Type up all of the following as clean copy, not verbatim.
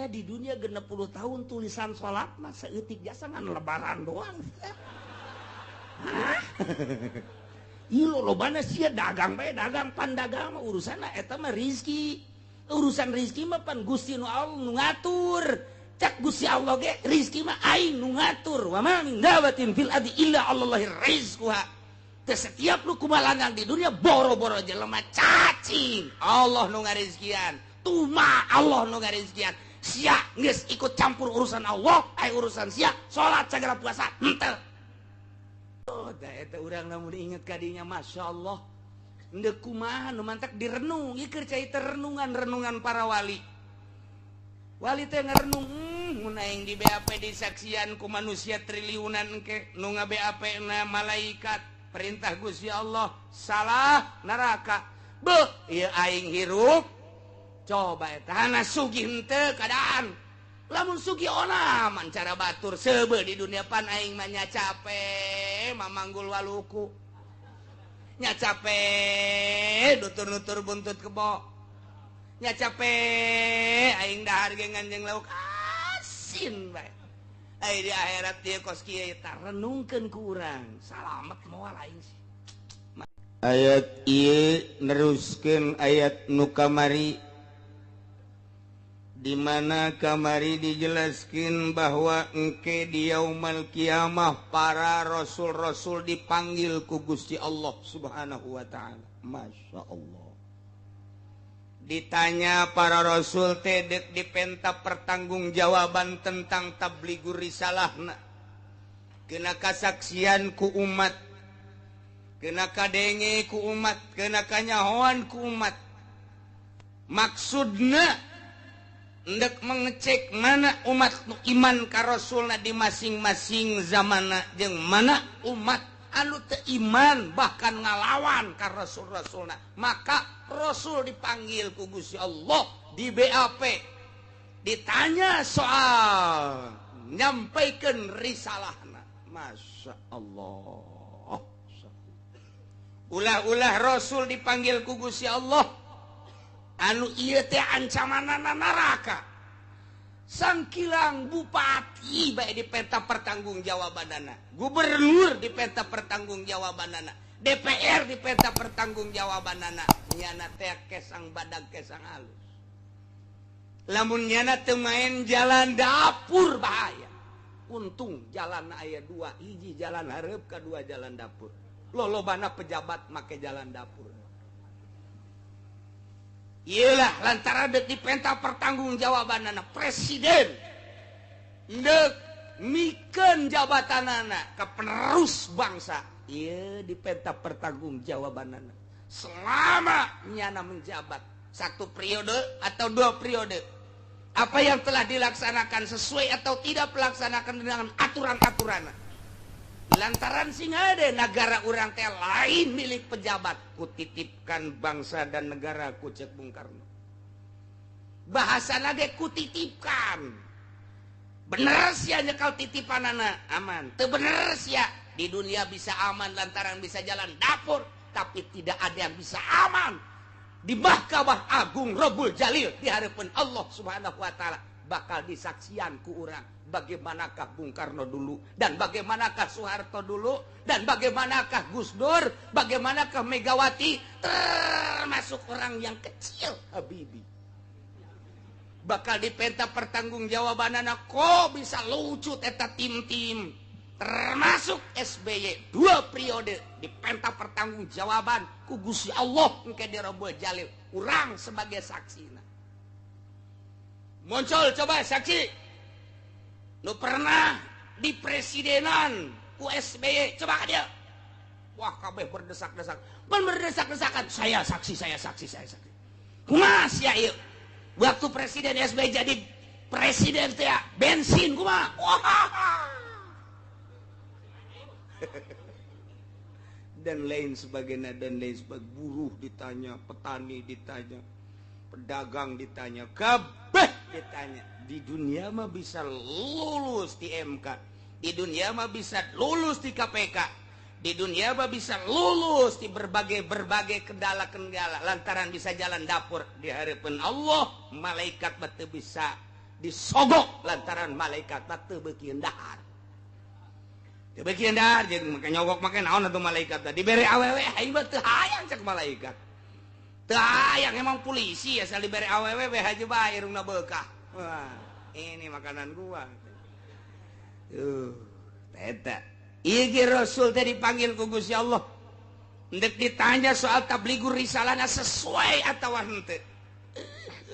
Sia di dunia 60 tahun tulisan salat mah saeutik jasa ngan lebaran doang. Hah? Ieu lobana sia dagang bae dagang pan dagang mah urusanna eta mah rizki. Urusan rizki mah pan Gusti nu Allah nu ngatur. Cak Gusti Allah ge rizki mah aing nu ngatur. Wa ma min dabatin fil ardi illa Allahi rizquha. Teu setiap nu kumalangang di dunia boro-boro jelema cacing. Allah nu ngarizkian. Tuma Allah nu ngarizkian. Sia geus ikut campur urusan Allah, ai urusan sia salat sagala puasa henteu. Oh, da eta urang lamun inget ka dinya masyaallah. Endek kumaha nu mantak direnung, ieu keur cai renungan-renungan para wali. Wali teh ngarenung, mun aing di BAP disaksian ku manusia triliunan engke nu nga-BAP na malaikat, perintah Gusti Allah, salah neraka. Beuh, ieu aing hirup. Coba eta hana sugih henteu keadaan. Lamun sugih onaman cara batur seubeuh di dunia pan aing mah nya cape mamanggul waluku. Nya cape nutur-nutur buntut kebo. Nya cape aing dahar ge nganjeng lauk asin bae. Ai di akhirat ieu kos kieu eta renungkeun ku urang. Salamet moal aing sih. Ayat ieu neruskeun ayat nu kamari di mana kamari dijelaskan bahwa engke di yaumal kiamah para rasul-rasul dipanggil ku Gusti Allah Subhanahu wa taala. Masya Allah. Ditanya para rasul teh deuk dipenta pertanggungjawaban tentang tabligur risalahna. Kena kasaksian ku umat, kena kadenge ku umat, kena kanyahoan ku umat. Maksudna ndek mengecek mana umat nu iman ka rasulna di masing-masing zamana jeung mana umat anu teu iman bahkan ngalawan ka rasul-rasulna. Maka rasul dipanggil ku Gusti Allah di BAP, ditanya soal nyampaikan risalahna. Masya Allah. Ulah-ulah rasul dipanggil ku Gusti Allah anu ieu teh ancamanana neraka. Sangkilang bupati bae dipenta pertanggungjawabanana, gubernur dipenta pertanggungjawabanana, DPR dipenta pertanggungjawabanana. Nyana teh kesang badag kesang halus. Lamun nyana teu main jalan dapur bahaya. Untung jalan aya dua, hiji jalan hareup kadua jalan dapur. Lolobana pejabat make jalan dapur. Iyalah lantaran dek dipenta pertanggungjawabanana presiden ndek mikeun jabatanana ke penerus bangsa. Ieu dipenta pertanggungjawabanana selama nyana menjabat satu periode atau dua periode, apa yang telah dilaksanakan sesuai atau tidak pelaksanakan dengan aturan-aturan. Lantaran sing ada negara urang teh lain milik pejabat, kutitipkan bangsa dan negara ku cek Bung Karno. Bahasa ge kutitipkan. Bener sia nyekal titipanana aman. Teu bener sia di dunia bisa aman lantaran bisa jalan dapur, tapi tidak ada yang bisa aman di Mahkamah Agung Rabbul Jalil di hadapan Allah Subhanahu wa taala. Bakal disaksian ku urang bagaimanakah Bung Karno dulu dan bagaimanakah Soeharto dulu dan bagaimanakah Gus Dur, bagaimanakah Megawati, termasuk orang yang kecil Habibie. Bakal dipenta pertanggungjawabanana kok bisa lucut eta tim-tim termasuk SBY dua periode dipenta pertanggungjawaban ku Gusti Allah engke di Rabbul Jalil urang sebagai saksina. Muncul coba saksi nu pernah di presidenan ku SBY, coba ka dia. Wah kabeh berdesak-desak, pan berdesak-desakan, saya saksi, saya saksi, saya saksi. Kumaha sia ieu? Waktu presiden SBY jadi presiden teh bensin kumaha? Wah. Dan lain sebagainya, dan lain sebagainya. Buruh ditanya, petani ditanya, pedagang ditanya, kabeh ditanya. Di dunia mah bisa lulus di MK, di dunia mah bisa lulus di KPK, di dunia mah bisa lulus di berbagai-berbagai kendala-kendala lantaran bisa jalan dapur. Di hadapan Allah malaikat mah teu bisa Disogok lantaran malaikat mah teu beuki dahar. Teu beuki dahar jeung make nyogok make naon atuh malaikat teh dibere awewe aing mah teu hayang cek malaikat. Teu hayang emang polisi asal dibere awewe we haja bae irungna beukah. Wah, ini makanan gua. Eta. Ieu ge Rasul teh dipanggil ku Gusti Allah. Ndek ditanya soal tablighur risalahna sesuai atawa henteu.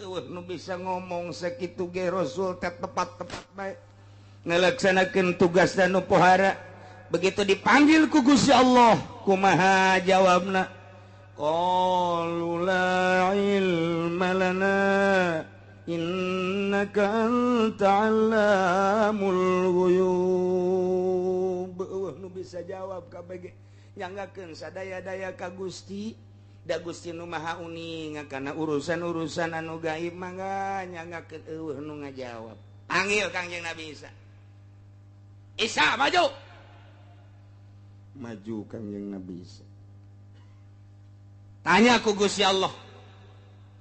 Nu bisa ngomong sakitu ge Rasul teh tepat-tepat bae ngalaksanakeun tugasna nu pohara. Begitu dipanggil ku Gusti Allah, kumaha jawabna? Qalu la ilma lana innaka anta 'allamul ghuyub. Eueuh nu bisa jawab kabeh nyanggakeun sadaya-daya ka Gusti. Da Gusti nu Maha Uning kana urusan-urusan anu gaib mangga nyanggakeun eueuh nu ngajawab. Panggil Kangjeng Nabi Isa. Isa maju. Maju Kangjeng Nabi Isa. Tanya ku Gusti Allah,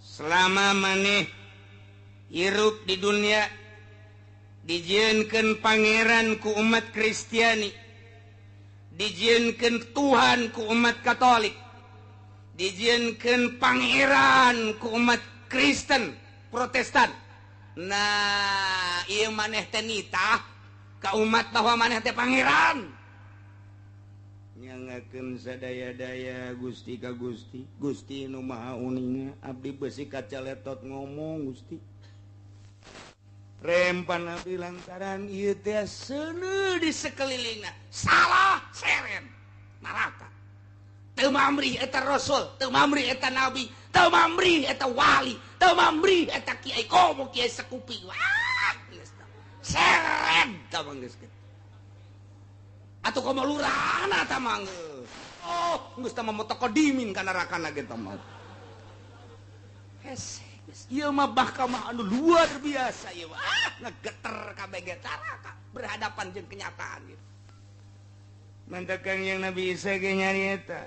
selama maneh hirup di dunia dijieunkeun pangeran ku umat Kristiani, dijieunkeun Tuhan ku umat Katolik, dijieunkeun pangeran ku umat Kristen Protestan. Nah, ieu maneh teh nitah ka umat bahwa maneh teh pangeran. Nyangakeun sadaya-daya Gusti ka Gusti, Gusti nu Maha Uninga, abdi beusi kacaletot ngomong Gusti. Rempan abdi lantaran ieu teh seuneu di sakelilingna, salah seren neraka. Teu mamrih eta rasul, teu mamrih eta nabi, teu mamrih eta wali, teu mamrih eta kiai komo kiai sekupi. Wah, geus seren tah mah geus kitu. Atuh komo lurahna tah mah geus. Oh, geus tah mah mutaqaddimin ka nerakana ge tah mah. Hese, geus ieu mah mahkamah anu luar biasa ieu mah. Ah, ngegeter kabeh ge caraka berhadapan jeung kenyataan gitu. Mantak Kangjeng Nabi Isa ge nyarieta.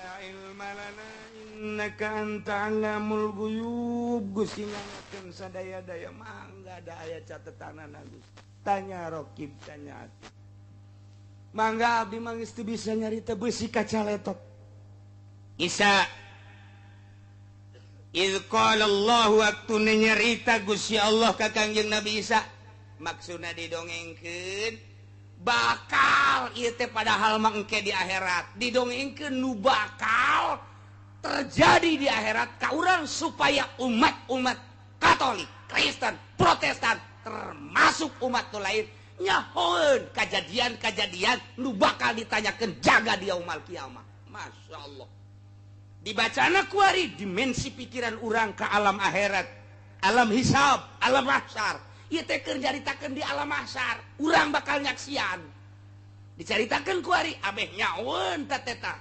La ilma lana innaka anta 'allamul ghuyub. Gusti ngangakeun sadaya-daya mangga da aya catetanana Gusti. Tanya rokib tanya ati. Mangga abdi mah geus teu bisa nyarita beusi kacaletot. Isa iz qala Allah waktu nyarita Gusti Allah ka Kangjeng Nabi Isa, maksudna didongengkeun bakal ieu teh padahal mah engke di akhirat didongengkeun nu bakal terjadi di akhirat ka urang supaya umat-umat Katolik, Kristen, Protestan termasuk umat nu lain nyahoeun kajadian-kajadian nu bakal ditanyakeun jaga di yaumul kiamah. Masya Allah. Dibacana kuari dimensi pikiran urang ke alam akhirat, alam hisab, alam mahsyar. Ieu teh keur nyaritakeun di alam mahsyar, urang bakal nyaksian. Dicaritakeun kuari abeh nyahoeun teh teta.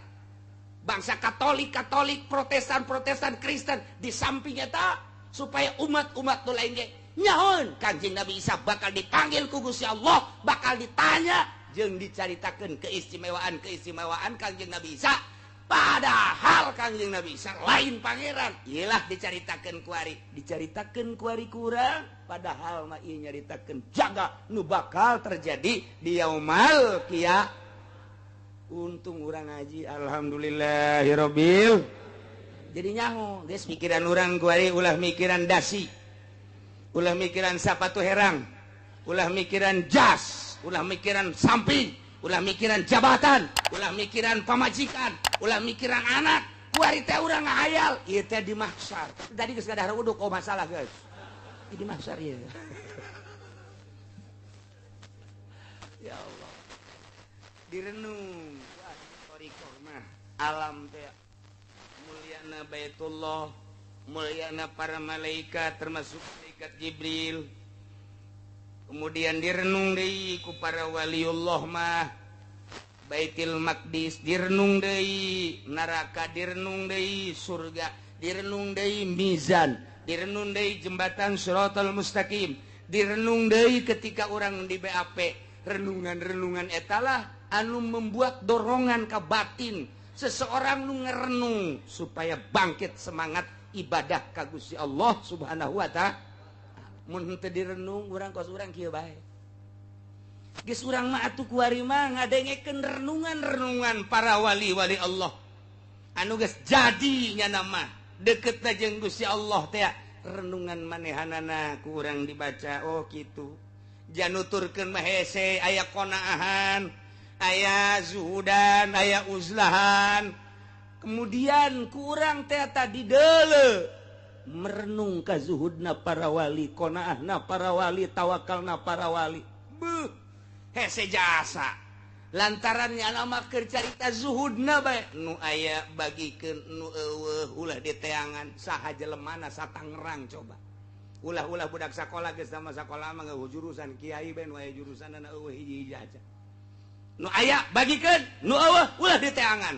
Bangsa Katolik, Katolik, Protestan, Protestan, Kristen di samping eta supaya umat-umat nu lain ge nyahoeun Kangjeng Nabi Isa bakal dipanggil ku Gusti Allah, bakal ditanya jeung dicaritakeun keistimewaan-keistimewaan Kangjeng Nabi Isa. Padahal Kangjeng Nabi Isa lain pangeran. Iyalah dicaritakeun kuari, dicaritakeun kuari kurang, padahal mah ieu nyaritakeun jaga nu bakal terjadi di yaumul qiyamah. Untung urang ngaji alhamdulillahirabbil. Jadi nyaho geus pikiran urang kuari ulah mikiran dasi, ulah mikiran sapatu herang, ulah mikiran jas, ulah mikiran samping, ulah mikiran jabatan, ulah mikiran pamajikan, ulah mikiran anak. Kuari teh urang ngahayal ieu teh di mahsyar. Tadi geus ngadahar uduk oh masalah guys. Di mahsyar ieu. Ya Allah. Direnung wah thariqah mah alam teh mulyana Baitullah, mulyana para malaikat termasuk malaikat Jibril. Kemudian direnung deui ku para waliullah mah Baitul Maqdis direnung deui, neraka direnung deui, surga direnung deui, mizan direnung deui, jembatan Shiratal Mustaqim direnung deui ketika orang di BAP. Renungan-renungan etalah anu membuat dorongan ke batin seseorang nu ngerenung supaya bangkit semangat ibadah ka Gusti Allah Subhanahu wa ta'ala. Mun henteu direnung urang kos urang kieu bae. Geus urang mah atuh kuari mah ngadengekeun renungan-renungan para wali-wali Allah. Anu geus jadi nya mah deketna jeung Gusti Allah teh renungan manehanana ku urang dibaca oh kitu. Januturkeun mah hese aya qonaahan, aya zuhudan, aya uzlahan. Kemudian kurang teh tadi deuleu merenung ka zuhudna para wali, qonaahna para wali, tawakalna para wali. Beuh, hese jasa. Lantaran nya mah keur carita zuhudna bae nu aya bagikeun nu eueuh ulah diteangan saha jelemana satangerang coba. Ulah-ulah budak sakola geus sama sakola mah ngeueuh jurusan kiai bae nu aya jurusanna eueuh hiji-hiji aja. Nu aya bagikeun nu eueuh ulah diteangan.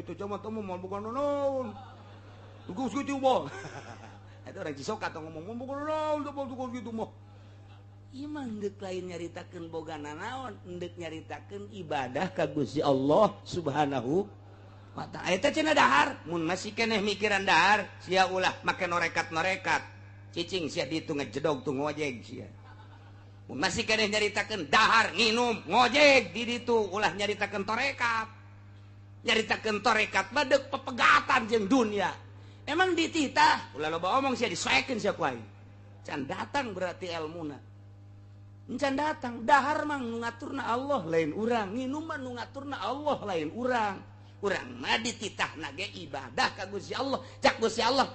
Itu cuma temu mau bukan naon. Tugas gitu mah. Itu orang Cisoka atau ngomong mau bukan naon, tugas gitu mah. Imang deuk lain nyaritakeun boga nanaon, deuk nyaritakeun ibadah ka Gusti Allah Subhanahu wa ta'ala. Eta cenah dahar, mun masih keneh mikiran dahar, sia ulah make norekat-norekat. Cicing sia ditu ngejedog tuh ngojeg sia. Mun masih keneh nyaritakeun dahar, nginum, ngojeg di ditu ulah nyaritakeun torekat. Nyaritakeun torekat mah deuk pepegatan jeung dunia. Emang dititah, ulah loba omong sia disoekeun sia ku aing. Can datang berarti elmuna. Can datang, dahar mah nu ngaturna Allah lain urang, nginum mah nu ngaturna Allah lain urang. Urang mah dititahna ge ibadah ka Gusti Allah. Cak Gusti Allah,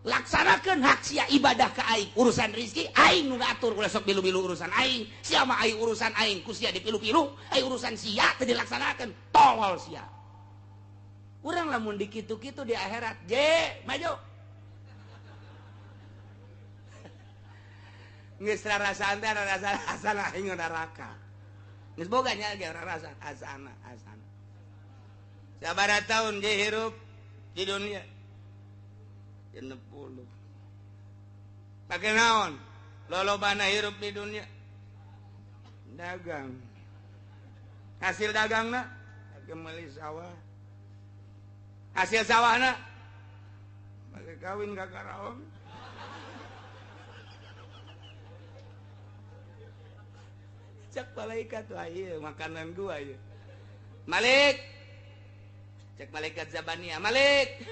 laksanakeun hak sia ibadah ka aing. Urusan rezeki aing nu ngatur, ulah sok bilu-bilu urusan aing. Sia mah aing urusan aing ku sia dipilu-pilu, aing urusan sia teu dilaksanakeun, tolol sia. Urang lamun dikitu-kitu di akhirat, je, maju. Geus rarasaan teh rarasaan asana aing neraka. Geus boga nya ge rarasaan asana asana. Sabaraha taun je hirup di dunia? 60. Pake naon? Lolobana hirup di dunia? Dagang. Hasil dagangna pake meuli sawah. Hasil sawahna pake kawin ka Karawang. Cek malaikat wah ieu makanan gua ieu. Malik. Cek malaikat Zabania, Malik.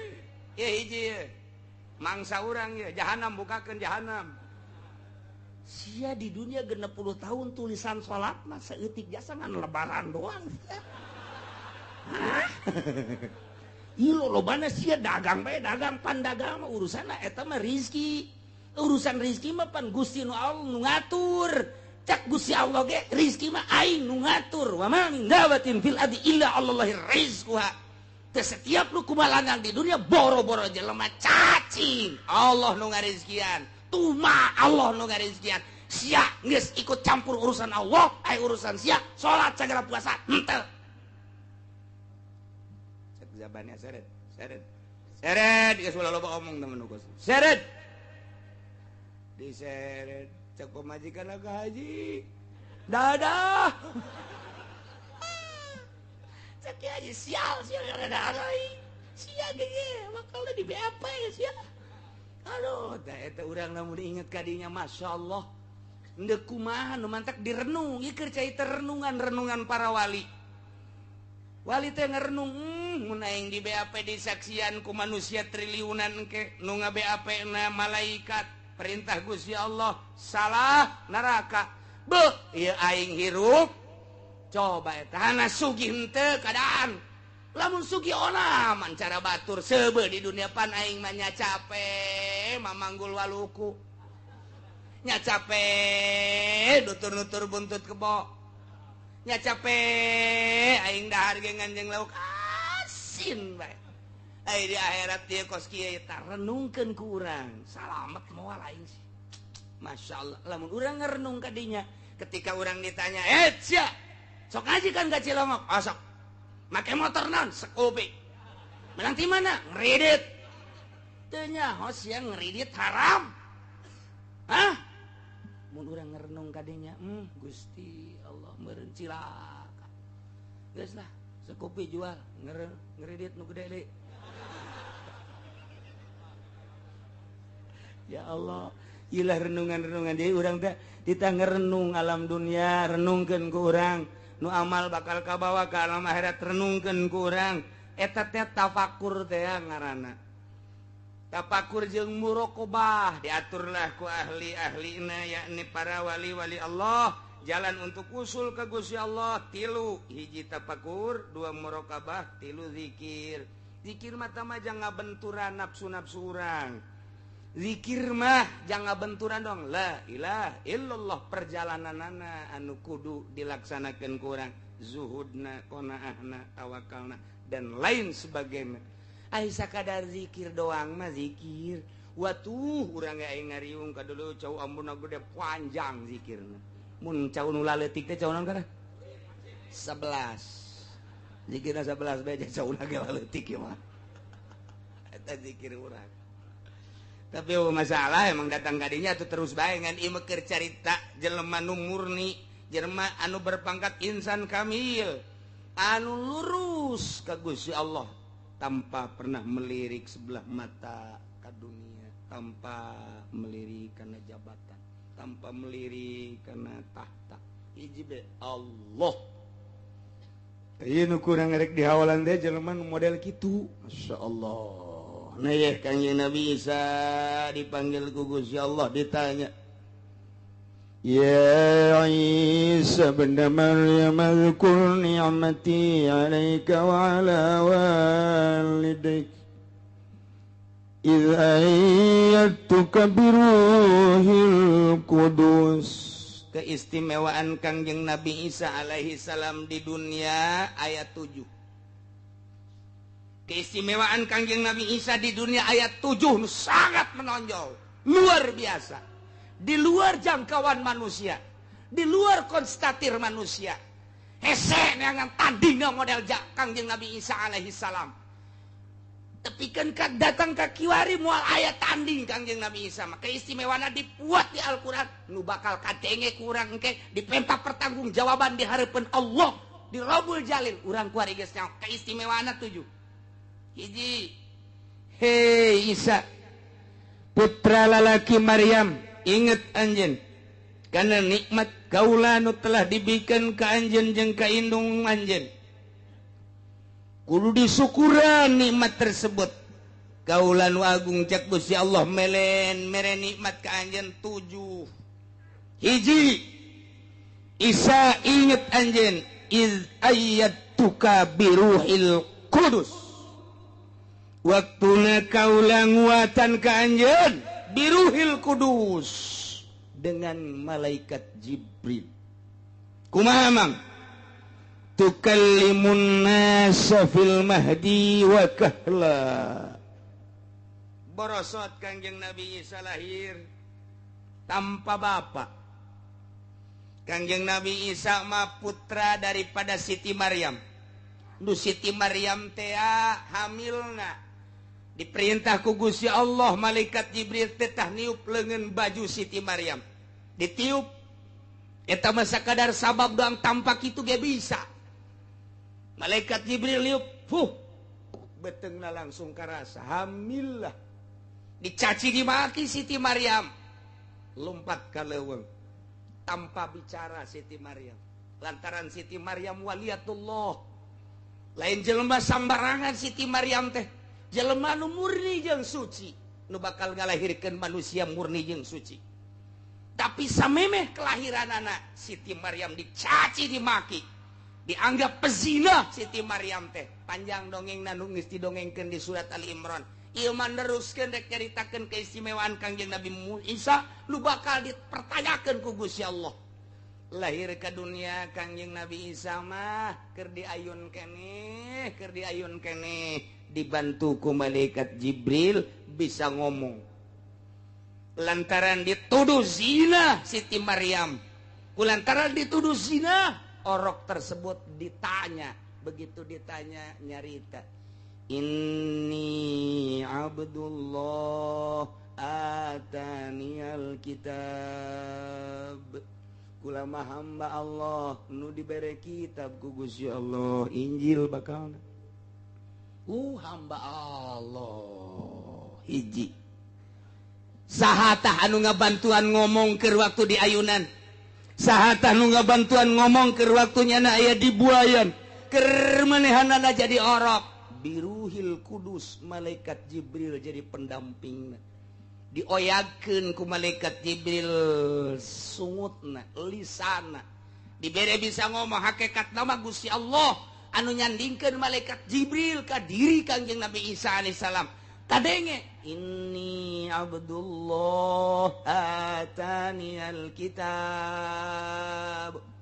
Ieu hiji ieu. Mangsa urang ieu, jahanam bukakeun jahanam. Sia di dunia 60 tahun tulisan salat mah saeutik jasa ngan lebaran doang. Hah? Ieu lolobana sia dagang bae, dagang pan dagang mah urusanna eta mah rizki. Urusan rizki mah pan Gusti nu Allah nu ngatur. Cak Gusti Allah ge rizki mah aing nu ngatur. Wa ma min dabatin fil ardi illa Allahi rizquha. Teu setiap nu kumalangan di dunia boro-boro jelema cacing, Allah nu ngarizkian. Tuma Allah nu ngarizkian. Sia geus ikut campur urusan Allah, ai urusan sia salat sagala puasa henteu. Cek zabannya seret, seret. Seret geus ulah loba omong temen nu seret. Diseret cek pemajikan ke haji. Dadah. Cek haji sial sial dadah aing. Sia ge bakal di BAP sia. Aduh, teh eta urang lamun diinget ka dinya masyaallah. Endeu kumaha nu mantak direnung, ieu keur carita renungan-renungan para wali. Wali teh ngerenung, mun aing di BAP disaksian ku manusia triliunan ke nu nga-BAP na malaikat. Perintah Gusti Allah salah neraka. Beuh, ieu aing hirup. Coba eta hana sugih henteu keadaan. Lamun sugih onaman cara batur seubeuh di dunia pan aing mah nya cape mamanggul waluku. Nya cape nutur-nutur buntut kebo. Nya cape aing dahar ge nganjeng lauk asin bae. Ai di akhirat ieu kos kieu eta renungkeun ku urang. Salamet moal aing sih. Masyaallah, lamun urang ngerenung ka dinya ketika urang ditanya, "Eh, sia, sok ngaji kan ka Cilongok?" "Oh, sok." "Make motor naon?" "Scoopy." "Menang ti mana?" "Ngredit." Teu nyaho sia ngredit haram. Hah? Mun urang ngerenung ka dinya, Gusti Allah meureun cilaka. Geus lah, Scoopy jual, ngredit nu gede deui. Ya Allah, Ilah renungan-renungan jadi urang teh kita ngerenung alam dunia, renungkeun ku urang nu amal bakal kabawa ke alam akhirat, renungkeun ku urang eta teh tafakur teh ngaranna. Tafakur jeung muraqabah diaturlah ku ahli-ahlina, yakni para wali-wali Allah, jalan untuk usul ke Gusti Allah tilu: hiji tafakur, dua muraqabah, tilu zikir. Zikir mah mah jangan benturan nafsu-nafsu urang. Zikir mah jangan benturan dong, la ilaha illallah. Perjalananana anu kudu dilaksanakan ku urang, zuhudna, qanaahna, tawakalna, dan lain sebagainya. Ai sakadar zikir doang mah zikir. Watuh, urang ge aing ngariung ka dulu cau ambuna gede panjang zikirna. Mun cau nu laletik teh cau naon kana 11 zikirna, 11 bae cau ge laletik ieu mah eta zikir urang. Tapi oh, masalah emang datang kadinya tuh terus bae ngan ieu keur carita jelema nu murni, jelema anu berpangkat insan kamil, anu lurus ka Gusti Allah tanpa pernah melirik sebelah mata ke dunia, tanpa melirik karena jabatan, tanpa melirik karena tahta. Hiji be Allah. Ieu nu kurang rek dihawalan teh jelema nu model kitu. Masya Allah. Nah ya, Kangjeng Nabi Isa dipanggil ku Gusti Allah, ditanya, "Ya Isa bin Maryam, اذكر نعمتي عليك وعلى والديك إذ أيدتك بروح القدس." Keistimewaan Kangjeng Nabi Isa alaihi salam di dunia ayat 7. Keistimewaan Kangjeng Nabi Isa di dunia ayat 7 sangat menonjol, luar biasa, di luar jangkauan manusia, di luar konstatir manusia. Hese neangan tandingna model Kangjeng Nabi Isa alaihi salam. Tapi kan datang ka kiwari moal aya tanding Kangjeng Nabi Isa mah. Keistimewaan dibuat di Al-Qur'an nu bakal kadenge kurang engke dipenta pertanggungjawaban di hareupeun Allah di Robul Jalil. Urang kuari geus nyaho keistimewaan 7. Hiji, hei Isa putra lalaki Maryam, inget anjeun karena nikmat kaula nu telah diberikan ke anjeun jeung ka indung anjeun, kudu disyukuran nikmat tersebut. Kaula nu agung, cek Gusti Allah, melen mere nikmat ka anjeun 7. Hiji, Isa, inget anjeun, iz ayyatuka biruhil qudus, waktuna kaula nguatan ka anjeun biruhil kudus dengan malaikat Jibril. Kumaha mang? Tukallimun nasa fil mahdi wa kahla. Borosot Kangjeng Nabi Isa lahir tanpa bapak. Kangjeng Nabi Isa mah putra daripada Siti Maryam. Du Siti Maryam teh hamilna diperintah ku Gusti Allah, malaikat Jibril tetah niup leungeun baju Siti Maryam. Ditiup eta mah sakadar sabab doang, tampak itu ge bisa. Malaikat Jibril niup, fuh, beteungna langsung karasa hamil lah. Dicaci dimaki Siti Maryam, lompat ka leuweung tanpa bicara Siti Maryam. Lantaran Siti Maryam waliyatullah, lain jelema sambarangan Siti Maryam teh, jelema nu murni jeung suci, nu bakal ngalahirkeun manusia murni jeung suci. Tapi samemeh kelahiran anak Siti Maryam dicaci dimaki, dianggap pezina Siti Maryam teh. Panjang dongeng nu geus didongengkeun di surat Ali Imran. Ieu mah neruskeun rek nyaritakeun keistimewaan Kangjeng Nabi Isa nu bakal dipertanyakeun ku Gusti Allah. Lahir ke dunia Kangjeng Nabi Isa mah keur diayun keneh, keur diayun keneh, dibantu ku malaikat Jibril bisa ngomong. Lantaran dituduh zina Siti Maryam, kulantaran dituduh zina, orok tersebut ditanya. Begitu ditanya nyarita, "Inni abdullah ataniyal kitab." Kula mah hamba Allah nu dibere kitab ku Gusti Allah, Injil bakalna. Hamba Allah hiji. Saha tah anu ngabantuan ngomong keur waktu di ayunan? Saha tah nu ngabantuan ngomong keur waktu nyana aya di buayan? Keur manehanana jadi orok. Biruhil Kudus, malaikat Jibril jadi pendampingna. Dioyagkeun ku malaikat Jibril sungutna, lisana. Dibere bisa ngomong hakikat nama Gusti Allah anu nyandingkeun malaikat Jibril ka diri Kangjeng Nabi Isa alaihissalam. Kadenge inni Abdullah atani alkitab.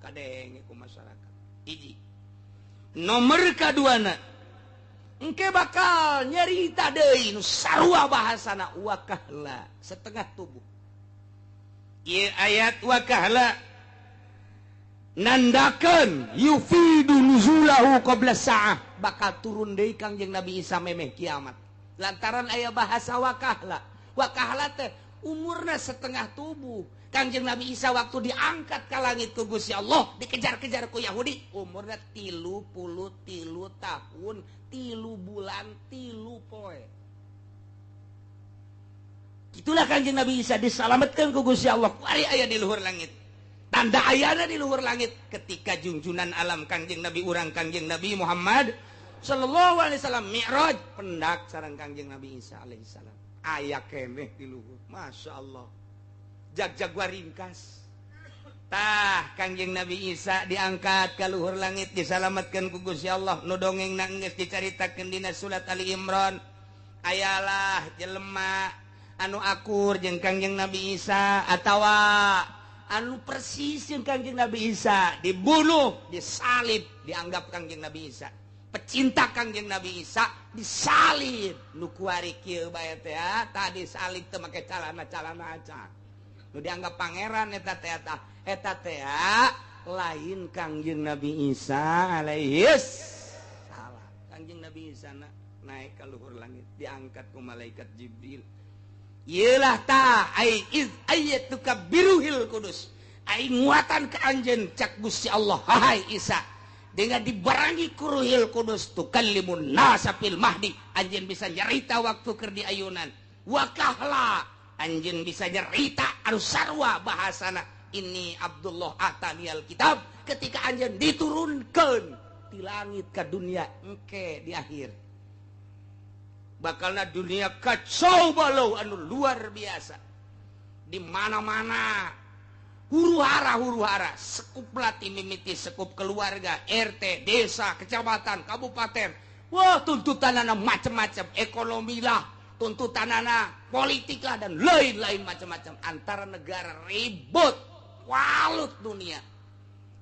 Kadenge ku masyarakat. Hiji. Nomor kaduana engke bakal nyerita deui nu sarua bahasana wakahla, setengah tubuh. Ieu ayat wakahla nandakeun yufidu nuzulahu qabla sa'ah, bakal turun deui Kangjeng Nabi Isa memeh kiamat. Lantaran aya bahasa wakahla. Wakahla teh umurna setengah tubuh. Kangjeng Nabi Isa waktu diangkat ke langit ku Gusti Allah, dikejar-kejar ku Yahudi, umurna 33 tahun, 3 bulan, 3 poe. Itulah Kangjeng Nabi Isa diselamatkan ku Gusti Allah. Kuari aya di luhur langit. Tanda ayana di luhur langit ketika junjunan alam Kangjeng Nabi urang Kangjeng Nabi Muhammad sallallahu alaihi wasallam mi'raj pendak sareng Kangjeng Nabi Isa alaihi salam. Aya keneh di luhur. Masya Allah. Jag-jag ringkas. Tah Kangjeng Nabi Isa diangkat ka luhur langit disalamatkeun ku Gusti Allah. Nu dongeng geus dicaritakeun dina surat Ali Imran. Ayalah jelema anu akur jeung Kangjeng Nabi Isa atawa anu persis jeung Kangjeng Nabi Isa dibunuh, disalib, dianggap Kangjeng Nabi Isa. Pecinta Kangjeng Nabi Isa disalib. Nu kuari kieu bae teh tadi salib teu make calana-calana acan. Nu dianggap pangeran eta teh eta teh lain Kangjeng Nabi Isa alaihis salam. Kangjeng Nabi Isa naik ka luhur langit diangkat ku malaikat Jibril. Ieulah ta ai iz ayatuka biruhil kudus. Ai nguatan ka anjeun cak Gusti Allah, hai Isa. Dengan dibarangi ku Ruhil Kudus tukallimun nasa fil mahdi, anjeun bisa nyarita waktu keur di ayunan. Wakahla anjeun bisa nyarita anu sarua bahasana ini Abdullah atanial kitab ketika anjeun diturunkeun di langit ka dunia engke di akhir. Bakalna dunia kacau balau anu luar biasa. Di mana-mana huru-hara, sekup lati mimiti sekup keluarga, RT, desa, kecamatan, kabupaten. Wah, tuntutanana macam-macam, ekonomi lah, tuntutanana politik lah dan lain-lain macam-macam. Antara negara ribut, walut dunia.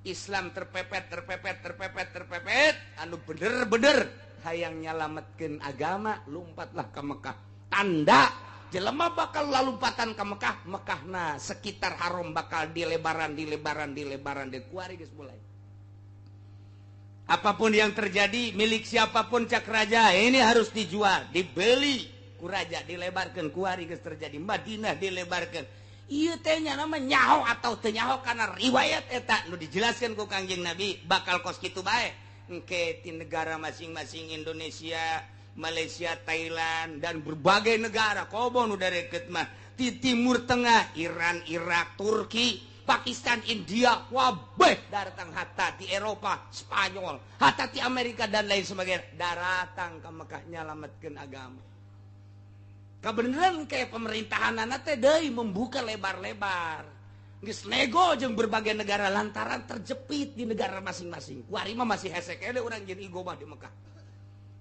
Islam terpepet, terpepet, terpepet, terpepet, anu bener-bener hayang nyalametkeun agama, lompatlah ke Mekah. Tanda jelema bakal lalumpatan ke Mekah, Mekahna sekitar haram bakal dilebaran, dilebaran, dilebaran, dikuari geus mulai. Apapun yang terjadi, milik siapapun cak raja, ini harus dijual, dibeli ku raja, dilebarkan, kuari geus terjadi. Madinah dilebarkan. Ieu teh nya nama nyaho atau teu nyaho karena riwayat eta nu dijelaskeun ku Kangjeng Nabi bakal kos kitu bae. Engke ti negara masing-masing Indonesia, Malaysia, Thailand dan berbagai negara komo nu dareket mah di Timur Tengah, Iran, Irak, Turki, Pakistan, India, wabeh datang hatta di Eropa, Spanyol, hatta di Amerika dan lain sebagainya daratang ke Mekah nyalametkeun agama. Kebenaran kayak pemerintahan teh deui membuka lebar-lebar. Geus nego jeung berbagai negara lantaran terjepit di negara masing-masing. Kuari mah masih hese keneh urang jeung igo mah di Mekah.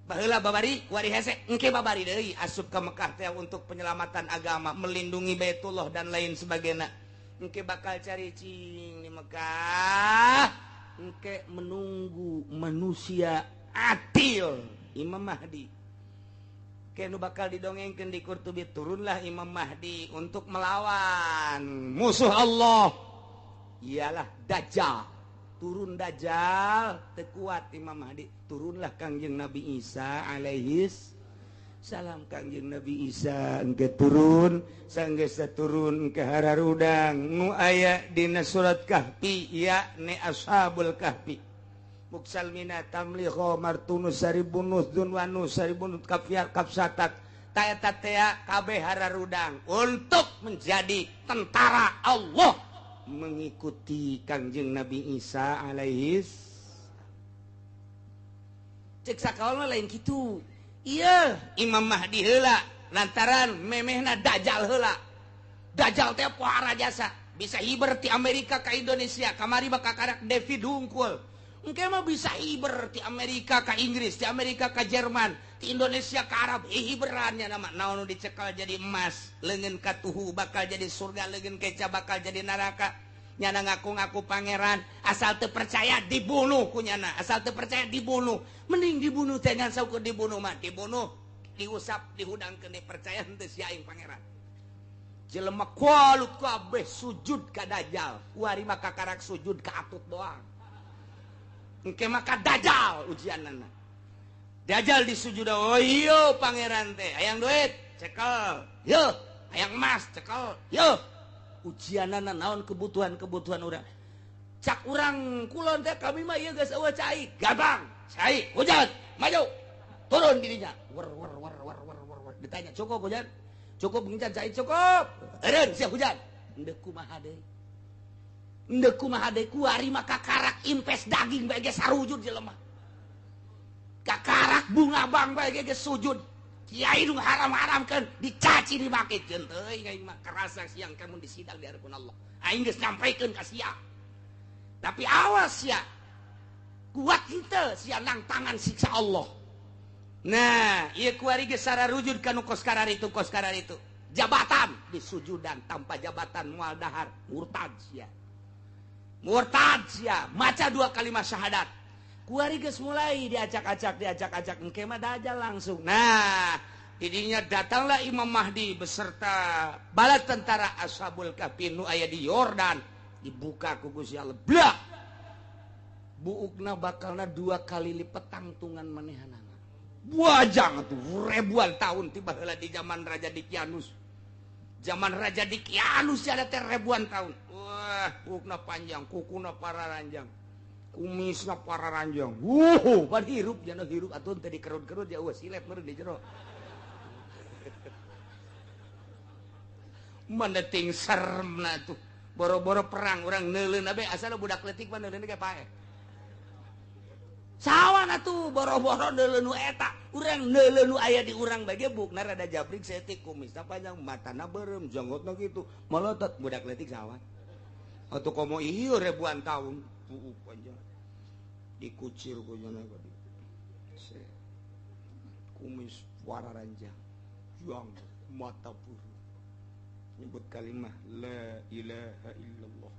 Baheula babari kuari hese, engke babari deui asup ka Mekah teh untuk penyelamatan agama, melindungi Baitullah dan lain sebagainya. Engke bakal cari cing di Mekah, engke menunggu manusia adil, Imam Mahdi. Kenu bakal didongengkeun di Qurtubi, turunlah Imam Mahdi untuk melawan musuh Allah, ialah Dajjal. Turun Dajjal, tekuat Imam Mahdi. Turunlah Kangjeng Nabi Isa alaihis salam. Kangjeng Nabi Isa engke turun, sanggeus turun ke hararudang nu aya dina surat Kahfi, yakni Ashabul Kahfi. Muksalmina tamliho martunus saribunus dunwanus saribunus kafyar kapsatak Ta eta tea kabeh hararudang untuk menjadi tentara Allah mengikuti Kangjeng Nabi Isa alaihis. Cek sakaol lain kitu. Iya, Imam Mahdi heula lantaran memehna Dajjal heula. Dajjal teh pohara jasa, bisa hiber ti Amerika ka Indonesia, kamari bakal karak David hungkul. Engke mah bisa hiber ti Amerika ka Inggris, ti Amerika ka Jerman, ti Indonesia ka Arab, hiberannya nama naon nu dicekal jadi emas, leungeun katuhu bakal jadi surga, leungeun keca bakal jadi neraka. Nyana ngaku-ngaku pangeran, asal teu percaya dibunuh ku nyana, asal teu percaya dibunuh. Mending dibunuh teh ngan saukur dibunuh mah, dibunuh, diusap, dihudangkeun percaya henteu sia aing pangeran. Jelema kualut kabeh sujud ka Dajjal, kuari mah kakarak sujud ka atut doang. Engke maka Dajjal ujianana. Dajjal disujud, oh iya pangeran teh, hayang duit, cekel. Yo, hayang emas, cekel. Yo. Ujianana naon kebutuhan-kebutuhan urang. Cak urang kulon teh kami mah ieu geus eueuh cai, gampang. Cai, hujan, maju. Turun dirinya. Wer wer wer wer wer wer. Ditanya, "Cukup hujan?" "Cukup ngincan cai, cukup." Eureun sia hujan. Endeu kumaha deui? Endeu kumaha deui kuari mah kakarak impes daging bae ge sarujud jelema. Kakarak bunga bang bae ge sujud. Kiai nu haram-haramkeun dicaci dimaki jeung teuing aing mah kerasa siang kamu disidang di hadapan Allah. Aing geus nyampaikeun ka sia. Tapi awas sia. Kuat henteu sia nang tangan siksa Allah. Nah, ieu kuari geus sararujud ka nu kos kararitu kos kararitu. Jabatan disujudan tanpa jabatan moal dahar murtad sia. Murtad sia, maca dua kalimat syahadat. Kuari geus mulai diacak-acak, diacak-acak engke mah Dajjal langsung. Nah, didinya datanglah Imam Mahdi beserta bala tentara Ashabul Kahfi nu aya di Yordan, dibuka ku Gusti Allah. Blak. Buukna bakalna 2 kali lipat tangtungan manehanana. Buajang atuh ribuan tahun tiba heula di zaman Raja Dikianus. Zaman Raja Dikianus ada teh ribuan tahun. Wah, buukna panjang, kukuna pararanjang. Kumisna pararanjang. Wuh, pan hirup jana hirup atuh teh dikerut-kerut ya eueuh silet meureun di jero. Mana ting seremna tuh. Boro-boro perang urang neuleun abe asal budak leutik mah neuleun ge paeh. Sawan atuh boro-boro neuleun nu eta, urang neuleun nu aya di urang bae ge bukna rada jabrik saeutik kumisna panjang, matana beureum, janggotna kitu, molotot budak leutik sawan. Atuh komo ieu ribuan tahun buuk panjang. Dikucir ku jana tadi. Kumis wararanjang, jang mata buru. Nyebut kalimah la ilaha illallah.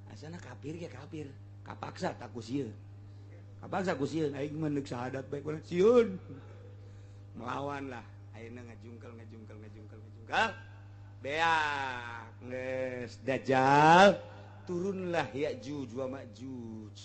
Asana kafir ge kafir, kapaksa tak ku sieun. Kapaksa ku sieun aing mah neuk syahadat bae ku sieun. Melawan lah, ayeuna ngajungkel ngajungkel ngajungkel ngajungkel. Beak geus Dajjal turunlah Ya'juj wa Ma'juj.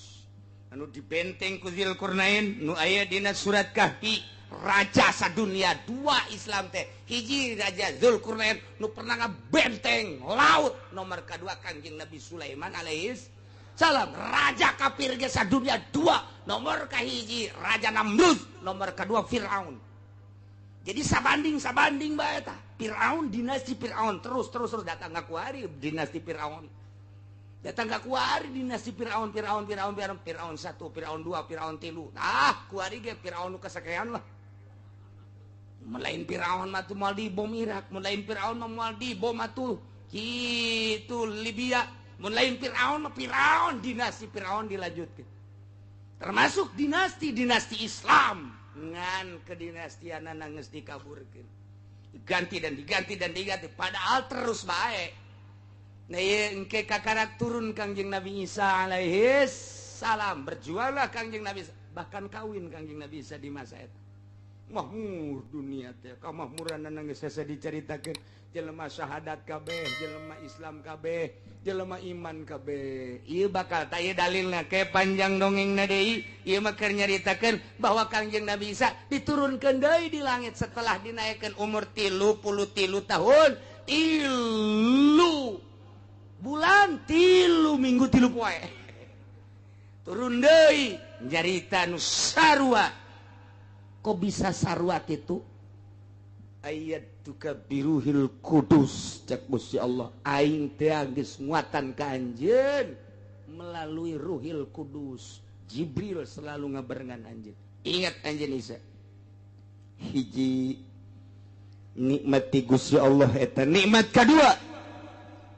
Anu dibenteng ku Dzulqarnain nu aya dina surat Kahfi, raja sadunia dua Islam teh. Hiji Raja Dzulqarnain nu pernah ngabenteng laut, nomor kedua Kangjeng Nabi Sulaiman alaihis salam, raja kafir ge sadunia dua, nomor kahiji Raja Namrud, nomor kedua Firaun. Jadi sabanding-sabanding bae tah. Firaun dinasti Firaun terus terus terus datang ka kuari dinasti Firaun. Datang ka kuari dinasti Firaun Firaun Firaun Firaun Firaun 1, Firaun 2, Firaun 3. Ah, kuari ge Firaun nu kasakean lah. Melain Firaun mah tuh moal dibom Irak, melain Firaun mah moal dibom atuh kitu Libya, melain Firaun mah Firaun dinasti Firaun dilanjutkeun. Termasuk dinasti-dinasti Islam ngan kedinastianana geus dikaburkeun. Diganti dan diganti dan diganti padahal terus bae. Nah, ieu engke kakarak turun Kangjeng Nabi Isa alaihis salam, berjuanglah Kangjeng Nabi Isa, bahkan kawin Kangjeng Nabi Isa di masa eta. Mahmur dunia teh, kamahmuranana geus hese dicaritakeun, jelema syahadat kabeh, jelema Islam kabeh, jelema iman kabeh. Ieu bakal tah ieu dalilna ke panjang dongengna deui, ieu mah keur nyaritakeun bahwa Kangjeng Nabi Isa diturunkeun deui di langit setelah dinaikkeun umur 33 tahun, 3 bulan, 3 minggu, 3 poe. Turun deui nyarita nu sarua. Kok bisa sarua kitu? Ayyatuka biruhil kudus cek Gusti Allah aing teh geus nguatan ka anjeun melalui Ruhil Kudus. Jibril selalu ngabarengan anjeun. Ingat anjeun Isa, hiji nikmat ti Gusti Allah eta nikmat kadua,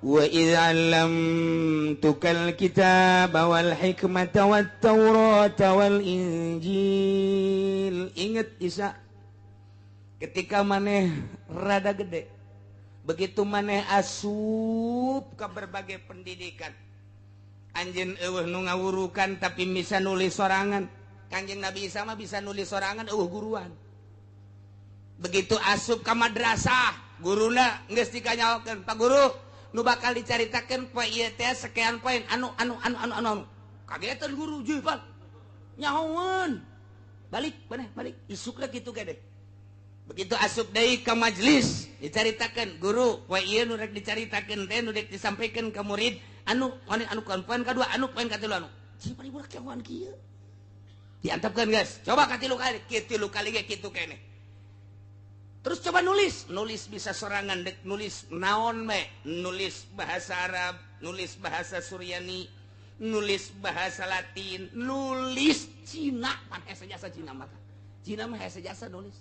wa idz 'allamtukal kitaba wal hikmata wat taurata wal injil. Ingat Isa, ketika maneh rada gede, begitu maneh asup ke berbagai pendidikan, anjeun eueuh nu ngawurukan tapi bisa nulis sorangan. Kanjeng Nabi Isa mah bisa nulis sorangan eueuh guruan. Begitu asup ke madrasah, guruna geus dikanyaokeun, "Pak guru, nu bakal dicaritakeun poe ieu teh sekian poin anu anu anu anu anu." Kagetan guru, "Jeuh, Pak. Nyahoeun." Balik maneh, balik. Isukna kitu gede. Begitu asup deui ke majelis, dicaritakeun, "Guru, poe ieu nu rek dicaritakeun teh nu rek disampaikan ke murid anu anu anu poin kadua, anu poin katilu anu." Cih, budak nyahoan kieu. Diantepkeun geus. Coba katilu kali, katilu kali ge kitu keneh. Terus coba nulis, nulis bisa sorangan dek nulis naon me, nulis bahasa Arab, nulis bahasa Suryani, nulis bahasa Latin, nulis Cina, pan hese jasa Cina mah. Cina mah hese jasa nulis.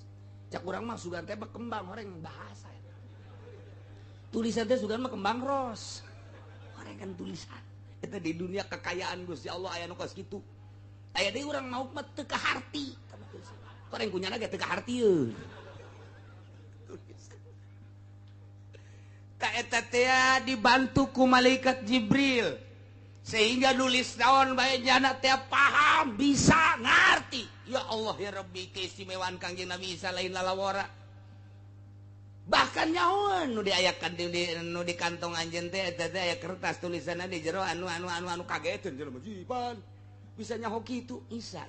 Cak urang mah sugan teh kembang horeng bahasa. Tulisan teh sugan mah kembang ros. Horeng kan tulisan. Eta di dunia kekayaan Gusti Allah aya nu kos kitu. Aya deui urang mauk mah teu kaharti. Horeng kunyana ge teu kaharti euy. Ta eta teh dibantu ku malaikat Jibril sehingga nulis naon bae jana teh paham, bisa ngarti. Ya Allah ya Rabbi, keistimewaan Kangjeng Nabi Isa lain lalawara. Bahkan nyahoan nu diayakan nu di kantong anjeun teh eta teh aya kertas tulisanna di jero anu anu anu anu kageteun jelema jiban. Bisa nyaho kitu Isa.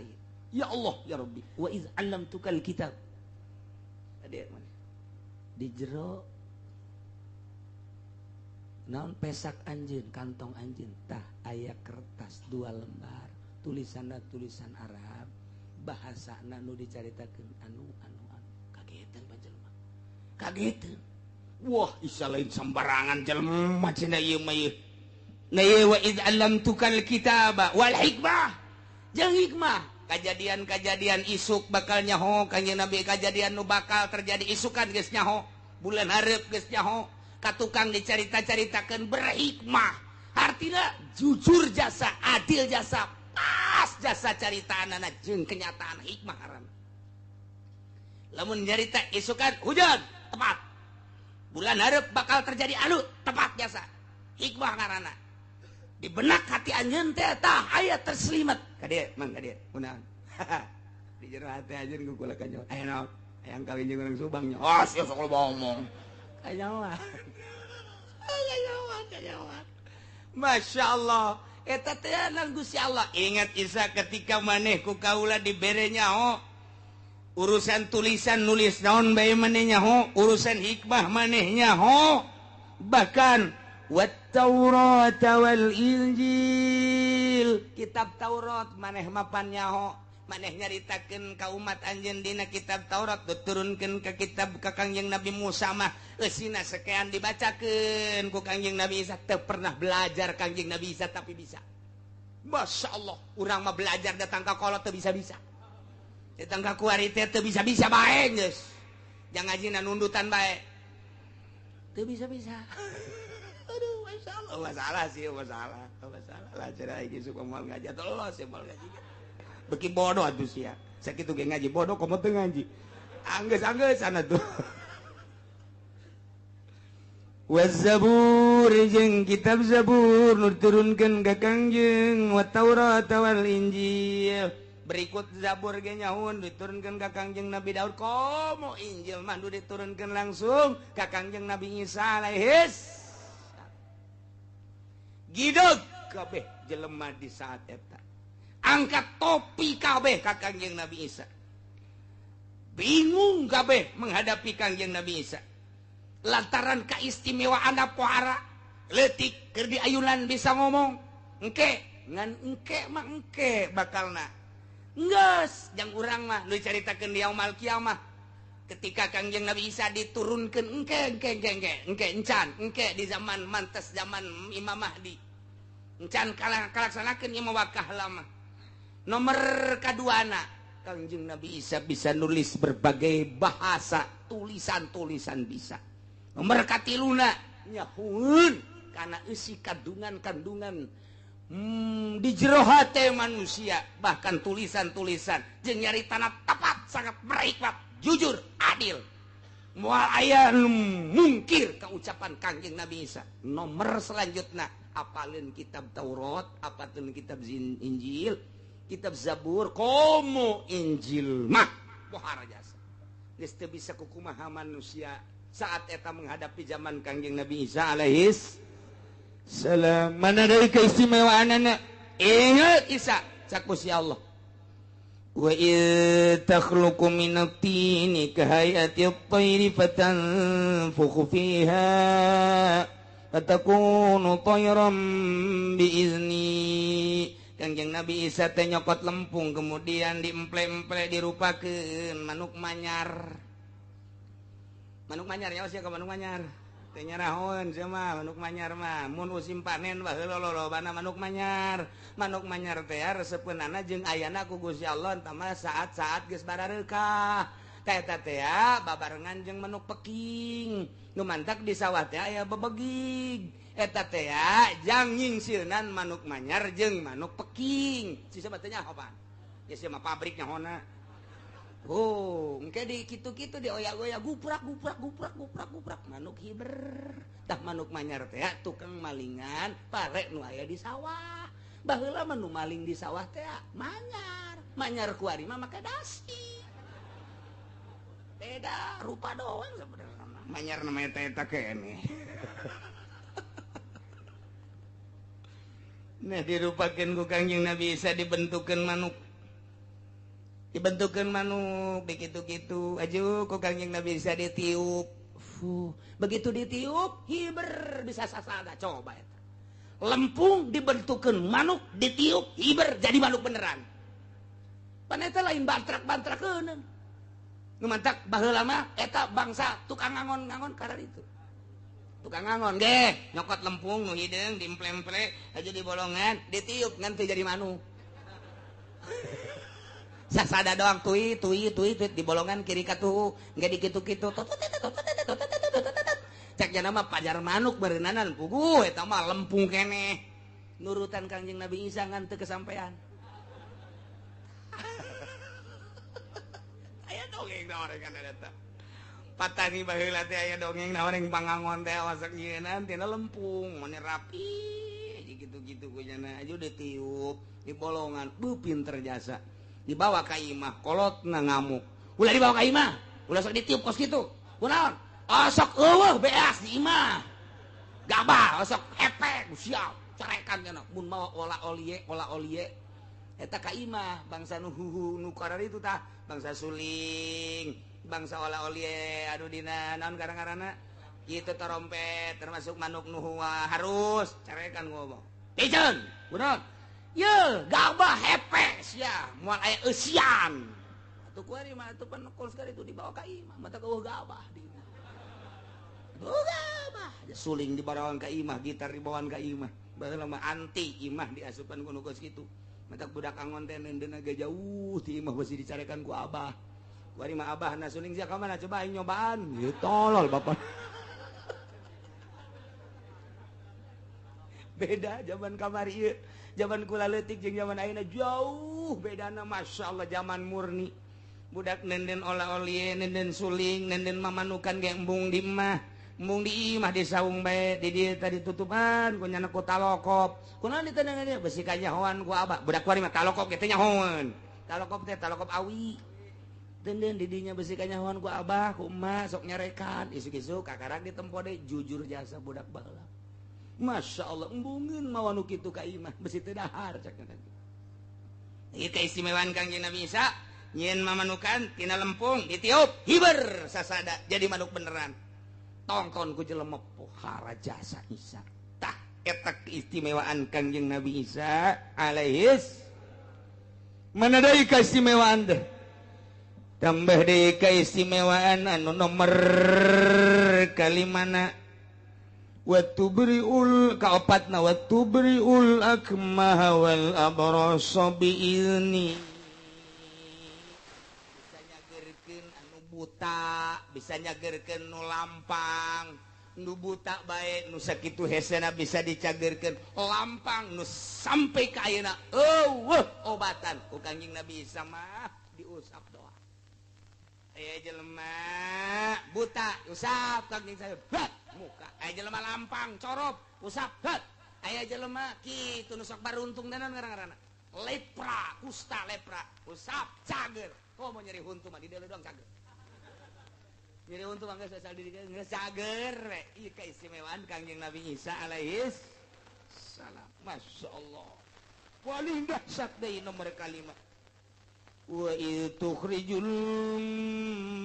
Ya Allah ya Rabbi, wa iz 'allamtukal kitab. Tadi mana? Di jero naon pesak anjeun, kantong anjeun tah aya kertas 2 lembar, tulisanna tulisan Arab, bahasana nu dicaritakeun anu anu anu. Kagetan panjelema. Kagetan. Wah, Isa lain sembarangan jelema cenah ieu mah ieu. Na ieu wa iz 'allamtukal kitaba wal hikmah. Jeung hikmah, kajadian-kajadian isuk bakal nyaho kanjeng Nabi, kajadian nu bakal terjadi isukan geus nyaho, bulan hareup geus nyaho. Ka tukang dicarita-caritakeun berhikmah, artinya jujur jasa, adil jasa, pas jasa caritaanana jeung kenyataan hikmah haram. Lamun nyarita isukan hujan tepat, bulan hareup bakal terjadi anu tepat jasa, hikmah ngaranna. Di benak hati anjeun teh tah aya terselimet. Ka dieu mang ka dieu kunaon? Di jero hati anjeun ku kula kanyo. Aya naon? Hayang kawin jeung urang Subang nya. Oh, sia sok loba omong. Kanyawan. Kanyawan, kanyawan. Masya Allah. Eta teh Gusti Allah. Ingat Isa ketika maneh ku kaula dibere nyaho urusan tulisan nulis naon bae maneh nyaho, urusan hikmah maneh nyaho, bahkan wat Taurat wal Injil, kitab Taurat maneh mapan nyaho, maneh nyaritakeun ka umat anjeun dina kitab Taurat diturunkeun ka kitab ka Kangjeng Nabi Musa mah eusina sekian dibacakeun ku Kangjeng Nabi Isa. Teu pernah belajar Kangjeng Nabi Isa tapi bisa. Masya Allah, urang mah belajar datang ka kolot teu bisa-bisa, datang ka kuari teh teu bisa-bisa bae geus. Jang ngajina nundutan bae teu bisa-bisa. Aduh, masya Allah, masalah sih, masalah, masalah lah cerah iki suka moal ngaji atuh los ya moal ngaji. Beki bodoh atuh sia. Sakitu ge ngaji bodoh komo teu ngaji. Anggeus-anggeus sana tuh. Waz-Zabur jeung kitab Zabur nu diturunkeun ka Kangjeng, wa Taurat wal Injil. Berikut Zabur ge nyaun diturunkeun ka Kangjeng Nabi Daud, komo Injil mah nu diturunkeun langsung ka Kangjeng Nabi Isa alaihis. Gideg kabeh jelema di saat eta. Angkat topi kabeh ka Kangjeng Nabi Isa. Bingung kabeh menghadapi Kangjeng Nabi Isa. Lantaran keistimewaan pohara leutik keur diayunan bisa ngomong. Engke ngan engke mah engke bakalna. Geus jang urang mah nu dicaritakeun di yaumul kiamah. Ketika Kangjeng Nabi Isa diturunkan engke engke engke engke engke encan engke di zaman mantes zaman Imam Mahdi encan kalaksanakeun ieu wakah lama. Nomor kaduana Kangjeng Nabi Isa bisa nulis berbagai bahasa, tulisan-tulisan bisa. Nomor katiluna nyahueun kana eusi kandungan-kandungan di jero hate manusia, bahkan tulisan-tulisan jeung nyaritana tepat, sangat berhikmat, jujur, adil. Moal aya nu mungkir ka ucapan Kangjeng Nabi Isa. Nomor selanjutna apaleun kitab Taurat, apaleun kitab Injil, kitab Zabur, komo Injil mah pohara jasa. Geus teu bisa kukumaha manusia saat eta menghadapi zaman Kangjeng Nabi Isa alaihis salam. Mana dari keistimewaanana? Ingat Isa cak Gusti Allah. Wa id takhluqu minat tini kahayati at-tayri fatanfukhu fiha fatakunu tayran biizni. Kangjeng Nabi Isa teh nyokot lempung kemudian diemple-emple dirupakeun manuk manyar. Manuk manyar nyawa sia ka manuk manyar. Teh nyarahoeun sia mah manuk manyar mah mun musim panen baheula lolobana manuk manyar. Manuk manyar teh resepeunana jeung ayana ku Gusti Allah tah mah saat-saat geus barareukah. Tah eta teh babarengan jeung manuk peking. Nu mantak di sawah teh aya bebegig. Eta teh jang nyingsieunan manuk manyar jeung manuk peking. Sisa mah teh nyaho pan. Ya sia mah pabrik nyahona. Oh, engke di kitu-kitu dioyak-oyak guprak guprak guprak guprak guprak manuk hiber. Tah manuk manyar teh tukang malingan pare nu aya di sawah. Baheula mah nu maling di sawah teh manyar. Manyar kuari mah make dasi. Beda rupa doang sebenarnya. Manyar namanya teh eta keneh. Nah dirupakeun ku Kangjeng Nabi Isa dibentukeun manuk. Dibentukeun manuk begitu-gitu aju ku Kangjeng Nabi Isa ditiup. Fuh, begitu ditiup hiber bisa sasada coba eta. Lempung dibentukeun manuk ditiup hiber jadi manuk beneran. Pan eta lain bantrak-bantrakeun. Nu mantak baheula mah eta bangsa tukang ngangon-ngangon karena itu. Tukang ngangon ge nyokot lempung nu hideung diemple-emple aja di bolongan ditiup ngan teu jadi manuk. Sasada doang tui tui tui tui di bolongan kiri katuhu nggak dikitu-kitu cek jana mah pajar manuk beureunanan puguh eta mah lempung keneh nurutan Kangjeng Nabi Isa ngan teu kesampean. Aya dongeng naon kan eta patani baheula teh aya dongeng naon yang pangangon teh masak nyieunaan tina lempung mane rapi gitu-gitu ku jana aju ditiup di bolongan beuh pinter jasa dibawa ka imah kolotna ngamuk ulah dibawa ka imah ulah sok ditiup kos kitu kunaon osok eueuh beas di imah gabah osok hepek siap carekan cenah mun mawa ola olie eta ka imah bangsa nu huhu nu kararitu tah bangsa suling bangsa ola olie aduh dina naon karang-karana kitu trompet termasuk manuk nu harus carekan ngomong piceun kunaon ye gabah hepe sia moal aya eusian atuh kuari mah atuh pan kos itu dibawa ka imah mata eueuh gabah di imah eueuh gabah suling dibawaan ka imah gitar dibawaan ka imah baheula mah anti imah diasupan ku nu kos kitu mata budak angon teh neundeunna ge jauh ti imah beusi dicarekan ku abah kuari mah abah na suling sia ka mana coba aing nyobaan ieu tolol bapak. Beda zaman kamari ieu zaman kula leutik jeung zaman ayeuna jauh bedana masyaallah zaman murni budak nenden ola-olie nenden suling nenden mamanukan ge embung di imah di saung bae di dieu tadi tutupan ku nyana ku talokop kunaon ditendengan dieu besi kanyahoan ku abah budak kuari mah talokop ge teh nyahoan talokop teh talokop awi denden di dinya besi kanyahoan ku abah ku emak sok nyarekan isuk-isuk kakarak ditempo deui jujur jasa budak baheula Masya Allah embungeun mawa nu kitu ka imah besi teu dahar cak tadi. Ieu keistimewaan Kangjeng Nabi Isa nyieun mamanukan tina lempung ditiup hiber sasada jadi manuk beneran. Tongton ku jelema pohara jasa Isa. Tah eta keistimewaan Kangjeng Nabi Isa alaihis. Mana deui keistimewaan teh? Tambah deui keistimewaan anu nomor kalimana wa tubriul kaopatna wa tubriul akmaha wal abrasa biizni. Bisa nyagerkeun anu buta, bisa nyagerkeun nu lampang, nu buta bae nu sakitu hesena bisa dicagerkeun, lampang nu sampai ka ayeuna eueuh obatan ku Kangjeng Nabi Isa mah diusap doa. Aya jelema buta usap Kangjeng saya bat muka, aya jelema lampang corop usap bat, aya jelema kitu nu sok baruntung danan ngaran-ngaranna lepra, kusta lepra usap cager. Komo nyeri huntu mah di deuleu doang cager. Nyeri huntu mah geus asal diri geus cager we. Ieu keistimewaan Kangjeng Nabi Isa alaihis salam. Masya Allah. Paling dahsyat deui nomor kalima. Wa idh tukhrijul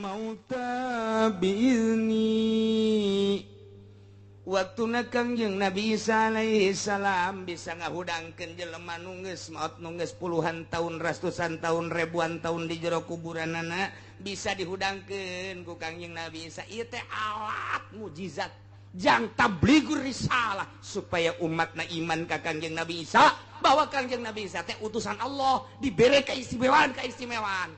mauta biizni. Waktuna Kangjeng Nabi Isa alaihi salam bisa ngahudangkeun jelema nu geus maot nu geus puluhan tahun, ratusan tahun, ribuan tahun di jero kuburanana bisa dihudangkeun ku Kangjeng Nabi Isa. Ieu teh alat mujizat jang tablighur risalah supaya umatna iman ka Kangjeng Nabi Isa bahwa Kangjeng Nabi Isa teh utusan Allah, dibere keistimewaan-keistimewaan.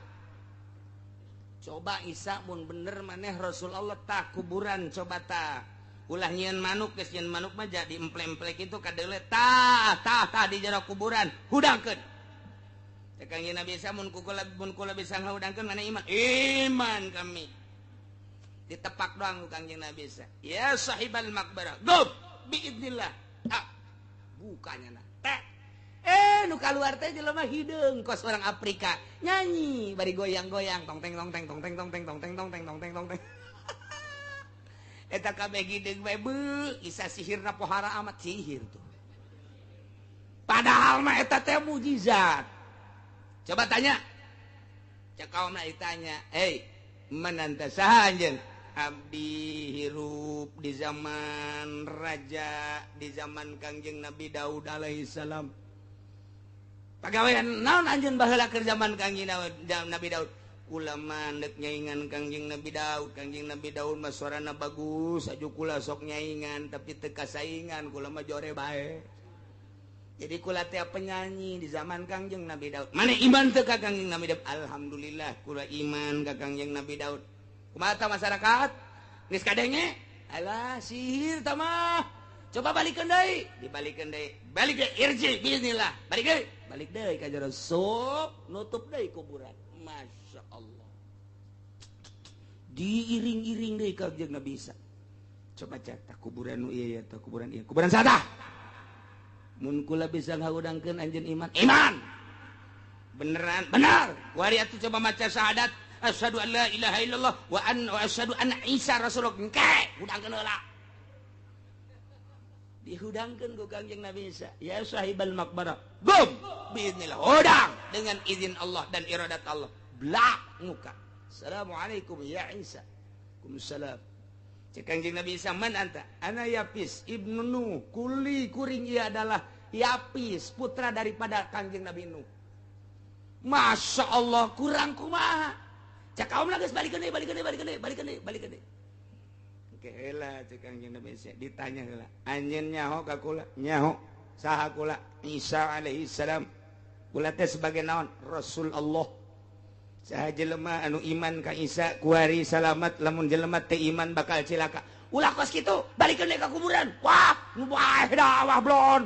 Coba Isa mun bener maneh Rasul Allah tah kuburan coba tah. Ulah nyieun manuk, geus nyieun manuk mah jadi emple-emple kitu kadeule tah tah tah di jero kuburan hudangkeun. Teh Kangjeng Nabi Isa mun kula bisa ngahudangkeun maneh iman. Iman kami. Ditepak doang ku Kangjeng Nabi Isa. Ya sahibal maqbarah, gum biidznillah. Ah, bukanya na. Teh. Nu kaluar teh jelema hideung kos orang Afrika. Nyanyi bari goyang-goyang tong teng tong teng tong teng tong teng tong teng tong teng tong teng tong teng. Eta kabeh hideung bae beuh, Isa sihirna pohara amat sihir tuh. Padahal mah eta teh mujizat. Coba tanya. Cek kaumna ditanya, "Hei, mananta saha anjeun?" Abdi hirup di zaman raja, di zaman Kangjeng Nabi Daud alaihi salam. Pagawean naon anjeun baheula keur zaman Kangjeng Nabi Daud? Kula mah deuk nyaingan Kangjeng Nabi Daud. Kangjeng Nabi Daud mah suarana bagus, aju kula sok nyaingan tapi teu kasaingan, kula mah jore bae. Jadi kula teh penyanyi di zaman Kangjeng Nabi Daud. Mana iman teu ka Kangjeng Nabi Daud? Alhamdulillah kula iman ka Kangjeng Nabi Daud. Kumaha tah masyarakat? Geus kadenge? Alah sihir tah mah. Coba balikeun deui, dibalikeun deui. Balik deui irji biiznillah. Balik deui. Balik deui ka jero sup, nutup deui kuburan. Masya Allah. Diiring-iring deui ka Kangjeng Nabi Isa. Coba cek tah kuburan nu ieu ya tah kuburan ieu. Kuburan saha? Mun kula bisa ngahudangkeun anjeun iman. Iman. Beneran, benar. Kuari atuh coba maca syahadat. Asyhadu an la ilaha illallah wa an wa asyhadu anna Isa rasulullah. Engke hudangkeun heula. Dihudangkeun ku Kangjeng Nabi Isa. Ya sahibal maqbarah. Gum biiznillah. Hudang dengan izin Allah dan iradat Allah. Blak muka. Assalamualaikum ya Isa. Waalaikumsalam. Cek Kangjeng Nabi Isa, man anta? Ana Yapis ibnu Nuh. Kuli kuring ia adalah Yapis, putra daripada Kangjeng Nabi Nuh. Masya Allah, kurang kumaha. Cek kaum geus balikeun deui, balikeun deui, balikeun deui, balikeun deui, balikeun deui. Oke heula cek Kangjeng Nabi Isa, ditanya heula. Anjeun nyaho ka kula? Nyaho. Saha kula? Isa alaihi salam. Kula teh sebagai naon? Rasul Allah. Saha jelema anu iman ka Isa kuari salamat, lamun jelema teu iman bakal cilaka. Ulah kos kitu, balikeun deui ka kuburan. Wah, nu bae dah wah blon.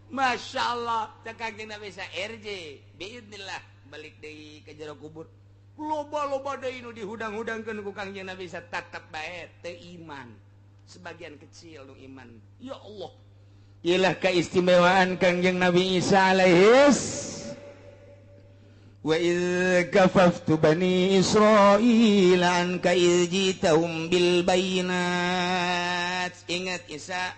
Masya Allah, cek Kangjeng Nabi Isa RJ biidznillah balik deui ka jero kubur. Loba-loba deui nu dihudang-hudangkeun ku Kangjeng Nabi Isa tetep bae teu iman. Sebagian kecil nu iman. Ya Allah. Ialah keistimewaan Kangjeng Nabi Isa alaihis. Wa idz kafaftu bani Israil anka idz jitahum bil bayinat. Ingat Isa,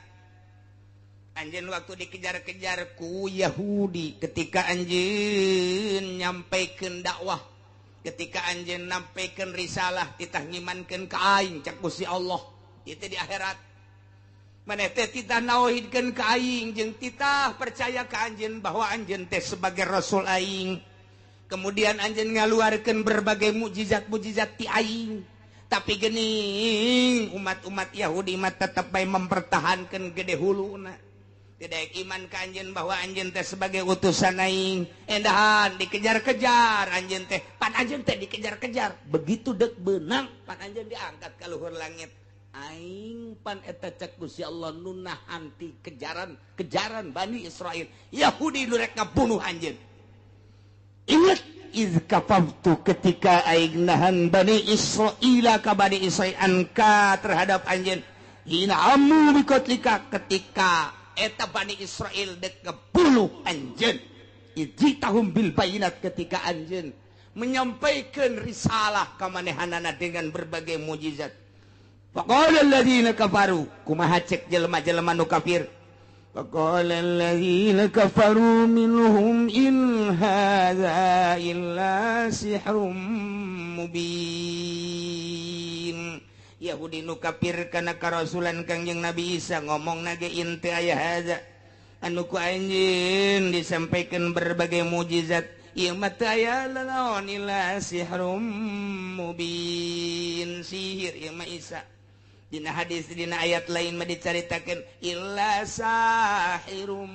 anjeun waktu dikejar-kejar ku Yahudi ketika anjeun nyampaikeun dakwah, ketika anjeun nyampaikeun risalah, titah ngimankeun ka aing cak Gusti Allah, itu di akhirat. Maneh teh titah nauhidkeun ka aing jeung titah percaya ka anjeun bahwa anjeun teh sebagai rasul aing. Kemudian anjeun ngaluarkeun berbagai mukjizat-mukjizat ti aing. Tapi geuning umat-umat Yahudi mah tetep bae mempertahankan gede huluna. Tidak iman ka anjeun bahwa anjeun teh sebagai utusan aing. Endahan dikejar-kejar anjeun teh, pan anjeun teh dikejar-kejar. Begitu dek beunang pan anjeun diangkat ka luhur langit. Aing pan eta cek Gusti Allah nu nahan ti kejaran-kejaran Bani Israel. Yahudi nu rek ngabunuh anjeun. Ingat iz kafaftu ketika aing nahan Bani Israila ka Bani Israil anka terhadap anjeun. Hina amu bikotlika ketika eta Bani Israel dek ngebunuh anjeun. Ijitahum bil bayinat ketika anjeun menyampaikan risalah ka manehanana dengan berbagai mukjizat. Faqala alladziina kafaru kumaha cek jelema-jelema nu kafir. Faqala alladziina kafaru minhum in hadza illa sihrum mubin. Yahudi nu kafir kana karasulan Kangjeng Nabi Isa ngomongna ge in teu aya hadza anu ku anjeun disampaikan berbagai mukjizat ieu mah teu aya lalaon illa sihrum mubin, sihir ieu mah Isa. Dina hadis dina ayat lain mah dicaritakeun illa sahirum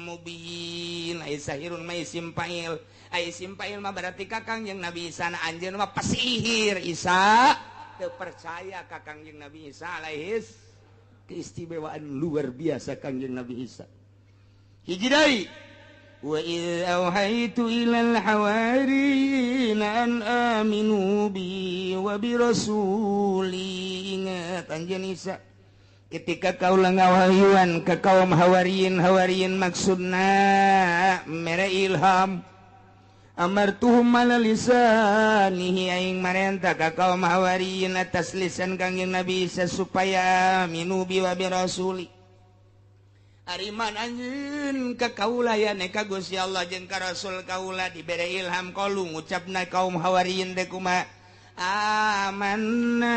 mubin. Ai sahirun mah isim fa'il, ai isim fa'il mah berarti ka Kangjeng Nabi Isa na anjeun mah pasihir. Isa teu percaya ka Kangjeng Nabi Isa alaihis keistimewaan luar biasa Kangjeng Nabi Isa. Hiji deui, wa idz auhaitu ilal hawariyina an aminu bi wa bi rasuli. Ingat anjeun Isa ketika kaula ngawahyuan ka kaum hawariyin, hawariyin maksudna mere ilham. Amartuhum ala lisanihi aing marenta ka kaum hawariyin atas lisan Kangjeng Nabi Isa supaya aminu bi wa bi rasuli. Ariman anjeun ka kaula ya ka Gusti Allah jeung ka Rasul kaula dibere ilham kalu ngucapna kaum hawariyin teh kumaha amanna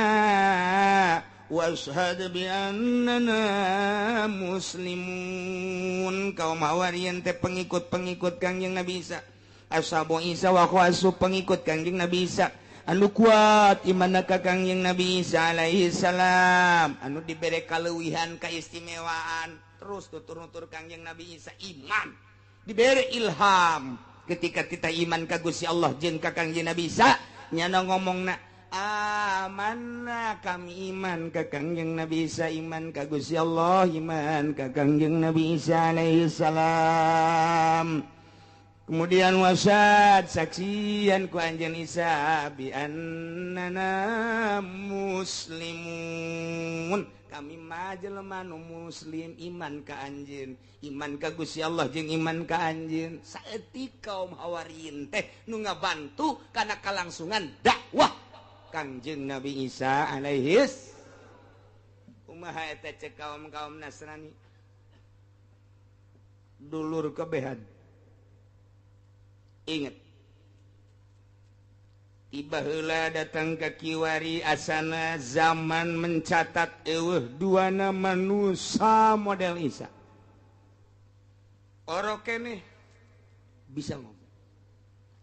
washhad bi annana muslimun. Kaum hawariyin teh pengikut-pengikut Kangjeng Nabi Isa, ashabu Isa wa khawasu pengikut Kangjeng Nabi Isa anu kuat imanna ka Kangjeng Nabi Isa alaihi salam, anu dibere kaleuwihan kaistimewaan terus tutur-nutur Kangjeng Nabi Isa iman dibere ilham ketika kita iman ka Gusti Allah jeung ka Kangjeng Nabi Isa nyana ngomongna amanna kami iman ka Kangjeng Nabi Isa, iman ka Gusti Allah, iman ka Kangjeng Nabi Isa alaihi salam. Kemudian wasad saksian ku anjeun Isa bi annana muslimun. Kami mah jelema nu muslim iman ka anjeun, iman ka Gusti Allah jeung iman ka anjeun. Saeutik kaum hawariyin teh nu ngabantu kana kalangsungan dakwah Kangjeng Nabi Isa alaihis. Kumaha eta cek kaum-kaum Nasrani? Dulur kebehan. Ingat, tiba heula datang ke kiwari asana zaman mencatat eueuh duana manusia model Isa. Oro keneh bisa ngomong.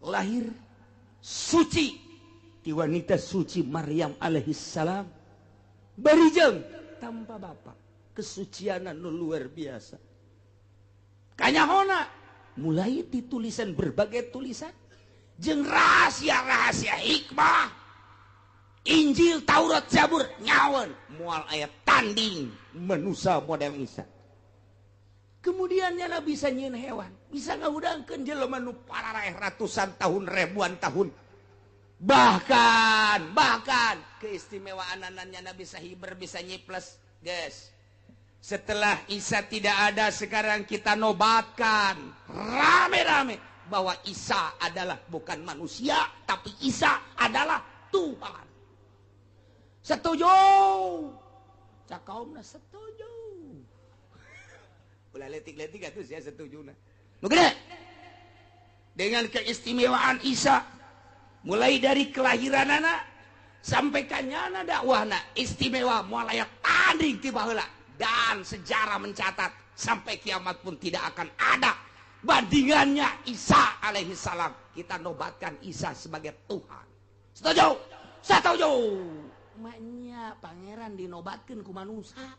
Lahir suci ti wanita suci Maryam alaihi salam. Barijeng tanpa bapak. Kesucianan nu luar biasa. Kanyahona mulai ditulisan berbagai tulisan jeung rahasia-rahasia hikmah Injil, Taurat, Zabur nyawan moal aya tanding manusia model Isa. Kemudian nyana bisa nyieun hewan, bisa ngahudangkeun jelema nu pararaeh ratusan tahun, ribuan tahun. Bahkan keistimewaan nyana bisa hiber, bisa nyiples, guys. Setelah Isa tidak ada, sekarang kita nobatkan rame-rame bahwa Isa adalah bukan manusia, tapi Isa adalah Tuhan. Setuju? Cak kaumna setuju. Ulah letik-letik atuh sia setujuna. Nu gede. Dengan keistimewaan Isa mulai dari kelahiranana sampai kanyana dakwahna istimewa moal aya tanding ti baheula. Dan sejarah mencatat sampai kiamat pun tidak akan ada bandingannya Isa alaihi salam. Kita nobatkan Isa sebagai Tuhan. Setuju? Setuju. Maknya pangeran dinobatkan ku manusia.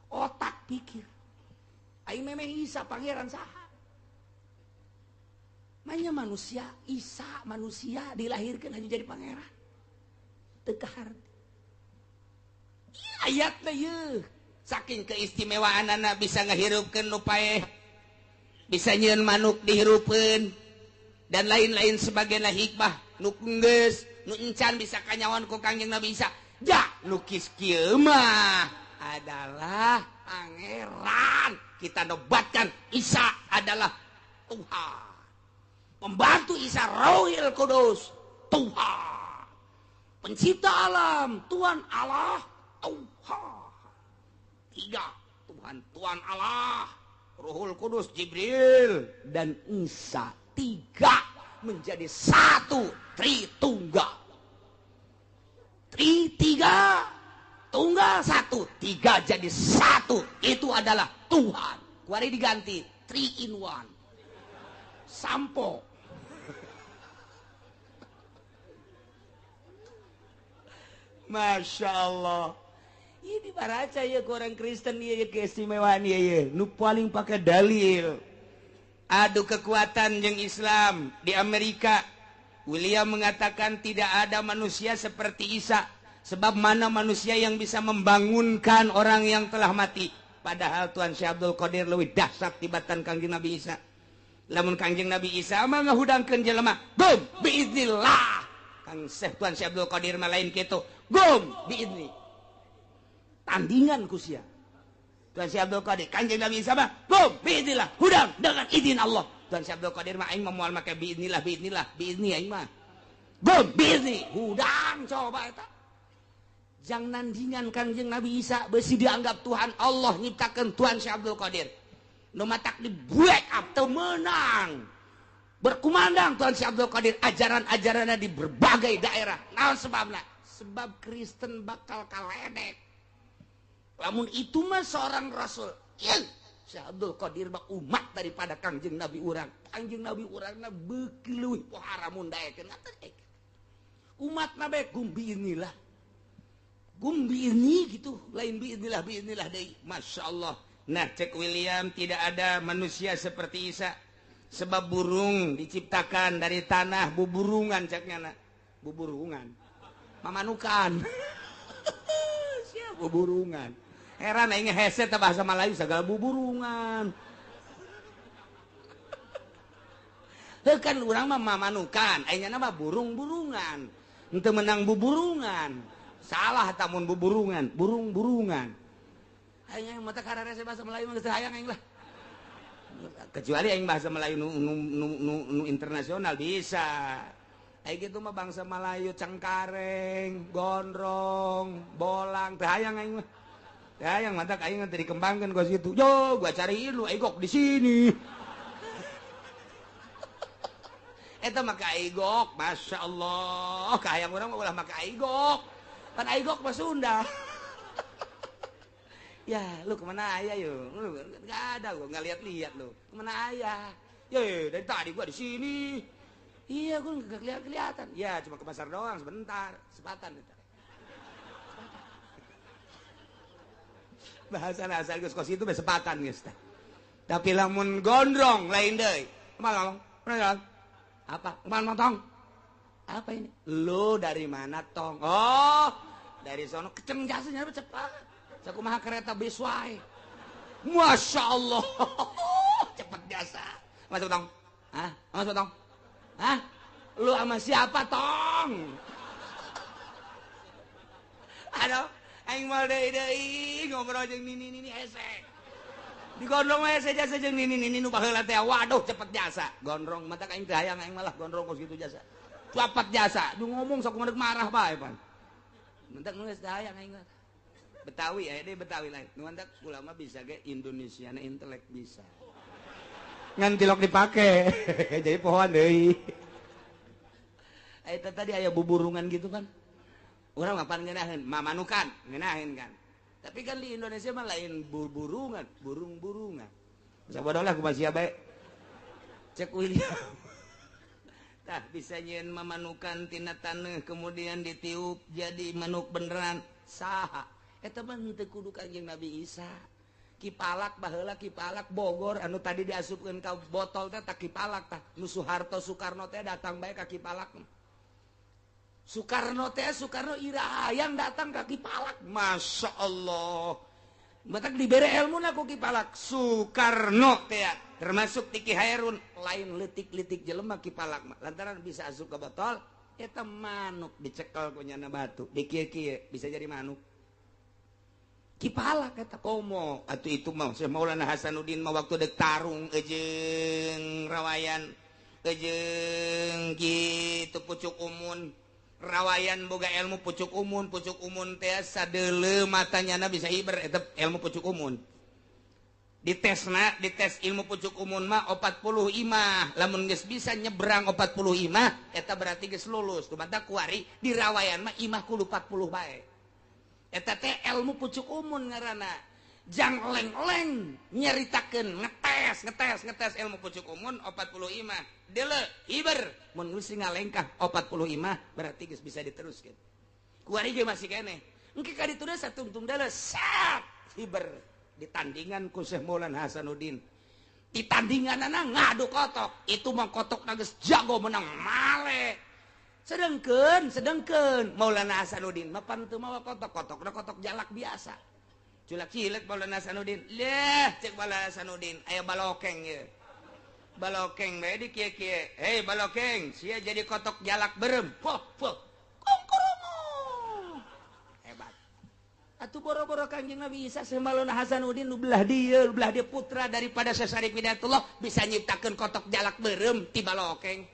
Otak pikir. Ai memang Isa pangeran saha? Maknya manusia, Isa manusia dilahirkan hanya jadi pangeran. Teu kaharti. Ayatna yeuh. Saking keistimewaan anak bisa ngahirupkeun nu paeh, bisa nyieun manuk dihirupeun dan lain-lain sebagainya hikmah nu geus nu encan bisa kanyawan ku Kangjeng Nabi Isa. Ja lukis kieu mah adalah pangeran. Kita nobatkan Isa adalah Tuhan. Pembantu Isa Rohil Kudus Tuhan. Pencipta alam Tuhan Allah Tuhan. Tiga Tuhan, Tuhan Allah, Ruhul Kudus, Jibril dan Isa. Tiga menjadi satu, Tritunggal. Tri tiga, tunggal satu, tiga jadi satu. Itu adalah Tuhan. Kuari diganti 3 in 1. Sampo. Masya Allah. Ini baraca ya ke orang Kristen ya keistimewaan ya nu paling pakai dalil. Adu kekuatan jeung Islam di Amerika. William mengatakan tidak ada manusia seperti Isa. Sebab mana manusia yang bisa membangunkan orang yang telah mati. Padahal Tuhan Syekh Abdul Qadir leuwih dahsyat tibatan Kangjeng Nabi Isa. Lamun Kangjeng Nabi Isa mah ngahudangkeun jelema, gum biiznillah. Kang Syekh Tuhan Syekh Abdul Qadir mah lain kitu. Gum biizni. Tandingan ku sia. Tuhan Syekh Abdul Qadir, Kangjeng Nabi Isa mah gum biiznillah, hudang dengan izin Allah. Tuhan Syekh Abdul Qadir mah aing mah moal make biiznillah, biiznillah, biizni aing mah. Gum biizni, hudang coba eta. Jang nandingan Kangjeng Nabi Isa besi dianggap Tuhan Allah nyiptakeun Tuhan Syekh Abdul Qadir. Nu matak di break up teu meunang. Berkumandang Tuhan Syekh Abdul Qadir ajaran-ajaranna di berbagai daerah. Naon sebabna? Sebab Kristen bakal kaledek. Lamun itu mah seorang rasul. Ieu Syekh Abdul Qadir mah umat daripada Kangjeng Nabi urang. Kangjeng Nabi urangna beuki leuwih pohara mun daekeun. Umat nabe gum biiznillah. Gum biizni gitu, lain biiznillah biiznillah deui. Masya Allah. Nah cek William tidak ada manusia seperti Isa. Sebab burung diciptakan dari tanah, buburungan ceknya nak. Buburungan. Mamanukan. Siap buburungan. Heran aing hese teh bahasa Melayu segala buburungan. Heuh kan urang mah mamanukan, aing mah burung-burungan. Henteu menang buburungan. Salah tamun buburungan, burung-burungan. Aing mata kararese bahasa Melayu mah geus hayang aing lah. Kecuali aing bahasa Melayu nu internasional bisa. Aing kitu mah bangsa Melayu cengkareng, gondrong, bolang, teu hayang aing mah. Teu hayang matak aing teh dikembangkeun ku situ. Yo, gua cariin lu aing kok di sini. Eta mah ka aigok, masyaallah. Kahayang urang mah ulah make aigok. Pan aigok mah Sunda. Ya, lu kemana ayah yo? Lu nggak ada gua nggak lihat-lihat lu. Kemana ayah? Ye, dari tadi gua di sini. Iya, gua nggak kelihatan. Ya, cuma ke pasar doang sebentar, sepatan. Bahasa asal geus kos itu besepatan geus teh. Tapi lamun gondrong lain deui. Kumaha ngomong? Apa? Kumaha tong? Apa ini? Lu dari mana tong? Oh, dari sono keceng jasanya cepat. Sakumaha kereta bis wae. Masya Allah. Cepet jasa. Masuk tong. Hah? Masuk tong. Hah? Lu sama siapa tong? Aduh, aing moal deui-deui ngobrol jeung nini-nini hese. Digondrong mah hese jasa jeung nini-nini nu baheula teh. Waduh, cepet jasa. Gondrong mata aing teh hayang aing malah gondrong kos kitu jasa. Cepet jasa. Nu ngomong sok kumaha marah bae pan. Mentak geus teh hayang aing mah. Betawi ya, deh Betawi lain. Nu mantak ulama bisa ge Indonesia na intelek bisa. Ngan tilok dipake. Jadi pohon deui. Eta tadi aya buburungan gitu kan. Urang mah pan ngeunaheun, mamanukan ngeunaheun kan. Tapi kan di Indonesia mah lain burungan, burung-burungan. Bisa bodoh lah kumaha sia bae. Cek William. Tah bisa nyieun mamanukan tina taneuh kemudian ditiup jadi manuk beneran. Saha? Eta mah henteu kudu Kangjeng Nabi Isa. Ki Palak baheula Ki Palak Bogor anu tadi diasupkeun ka botol teh tah Ki Palak tah. Nu Soeharto Soekarno teh datang bae ka Ki Palak. Soekarno teh Soekarno ira hayang datang ka Ki Palak. Masya Allah. Batak dibere ilmu ku Ki Palak. Soekarno teh termasuk Tiki Hairun lain leutik-leutik jelema Ki Palak mah. Lantaran bisa asup ke botol eta manuk dicekel ku nyana batu. Dikieu-kieu bisa jadi manuk. Ki Palak eta komo atuh itu mah Syekh Maulana Hasanuddin mah waktu dek tarung jeung rawayan jeung kitu pucuk umun. Rawayan boga ilmu pucuk umun teh sadeuleu matanyana bisa hiber eta ilmu pucuk umun. Ditesna, dites ilmu pucuk umun mah 40 imah. Lamun geus bisa nyebrang 40 imah eta berarti geus lulus. Kumaha kuari di rawayan mah imah kudu 40 bae. Eta teh ilmu pucuk umun ngaranna. Jang oleng-oleng nyaritakeun ngetes ilmu pucuk umun 40 imah. Deuleu hiber mun geus ngalengkah 40 imah berarti geus bisa diteruskeun. Kuari ge masih keneh. Engke ka ditu deui satungtung deuleu sat hiber ditandingan ku Syekh Maulana Hasanuddin. Ditandinganana ngadu kotok, itu mah kotok geus jago menang male. Sedengkeun Maulana Hasanuddin mah pan teu mawa kotok, kotokna kotok jalak biasa. Culak cilek Maulana Hasanuddin. Leh, cek Maulana Hasanuddin, aya balokeng ye. Balokeng bae di kieu-kieu. Hei balokeng, sia jadi kotok jalak berem. Poh, poh. Kongkorongo. Hebat. Atuh boro-boro Kangjeng Nabi Isa Syekh Maulana Hasanuddin nu belah dieu putra daripada Syekh Syarif Hidayatullah bisa nyiptakeun kotok jalak berem ti balokeng.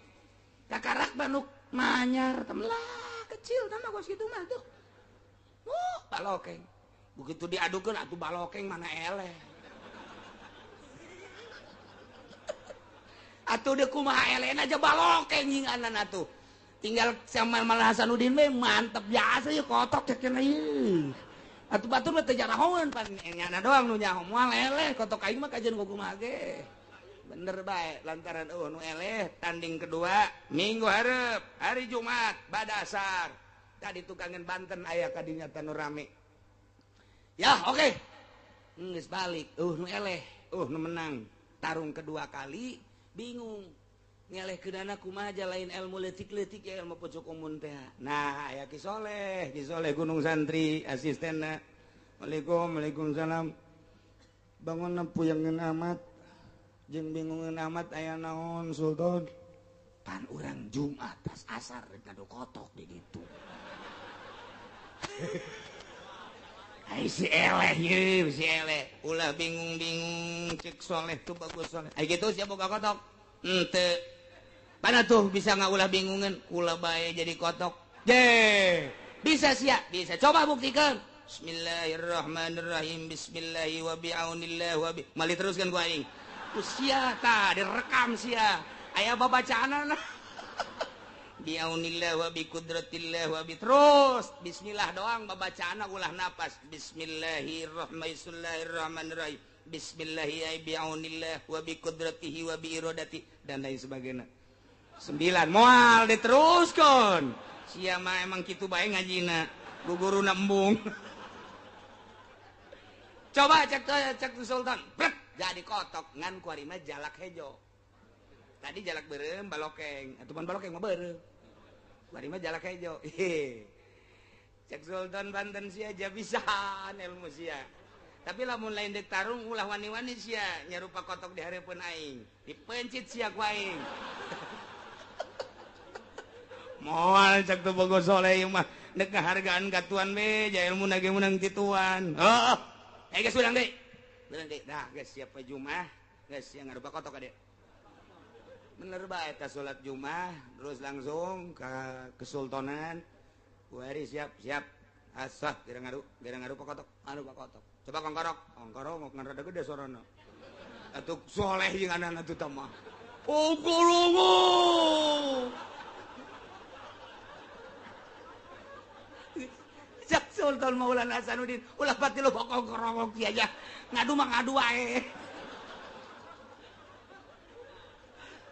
Kakarak manuk manyar temlah kecil nama gua kitu mah tuh. Balokeng. Begitu diadukeun atuh balokeng mana eleh. Atuh deuk kumaha elehna aja balokeng nyinganan atuh. Tinggal sama Maulana Hasanuddin we mantep biasa ieu kotok cek cenah ieu. Atuh batur mah teu jarahoeun pan nyana doang nu nyaho moal eleh kotok aing mah kajeun kumaha ge. Bener bae lantaran eueuh nu eleh tanding kedua minggu hareup hari Jumat badasar. Tadi tukangan Banten aya ka dinya tanu rame. Ya oke, okay. Geus balik, nu eleh, nu menang. Tarung kedua kali, bingung. Ngeleh keunana kumaha aja lain ilmu leutik-leutik ya ilmu pucuk umun teh. Nah, aya Ki Soleh Gunung Santri asistenna. Waalaikum, waalaikumsalam. Bangunna puyangeun amat, jeung bingungeun amat aya naon Sultan. Pan urang Jumat tas asar rek ngadu kotok di ditu. Ai si eleh ye, si eleh. Ulah bingung-bingung cek Soleh tuh bagus Soleh. Ai kitu sia boga kotok. Henteu. Mana tuh bisa ngaulah bingungan, kula bae jadi kotok. Je. Bisa sia, bisa. Coba buktikan. Bismillahirrahmanirrahim. Bismillahi wa bi'aunillah wa bi. Mali teruskan ku aing. Usia tah direkam sia. Aya babacaanana. Biaunillah wa bi qudratillah wa bi terus bismillah doang babacaanna ulah napas. Bismillahirrahmanirrahim. Bismillahi biaunillah wa bi qudratihi wa bi iradati dan lain sebagainya. 9 moal diteruskeun. Sia mah emang kitu bae ngajina. Guguruna embung. Coba cek Sultan. Brek, jadi kotok ngan kuari mah jalak hejo. Tadi jalak beureum balokeng, atuh pan balokeng mah beureum. Kuari mah jalak hejo. Cek Sultan Banten sia aja bisaan ilmu sia. Tapi lamun lain dek tarung ulah wani-wani sia nyarupa kotok di hareupeun aing. Dipencit sia ku aing. Moal cek teu bogo soleh ieu mah nek ngahargaan ka tuan we ja ilmu na ge meunang ti tuan. Heuh. Eh geus urang deui. Urang deui. Dah geus siap we Jumat, geus sia ngarupa kotok ka dieu. Bener bae eta salat Jumat terus langsung ke Kesultanan. Kuari siap siap. Asah kira ngaru kotok, anu kotok. Coba kongkorok, kongkorok ngan rada gede sorana. Atuh soleh jeung anak atuh tah mah. Oh golongo. Sultan Maulana Hasanuddin ulah pati lo bokong kerongok aja ngadu mah ngadu wae.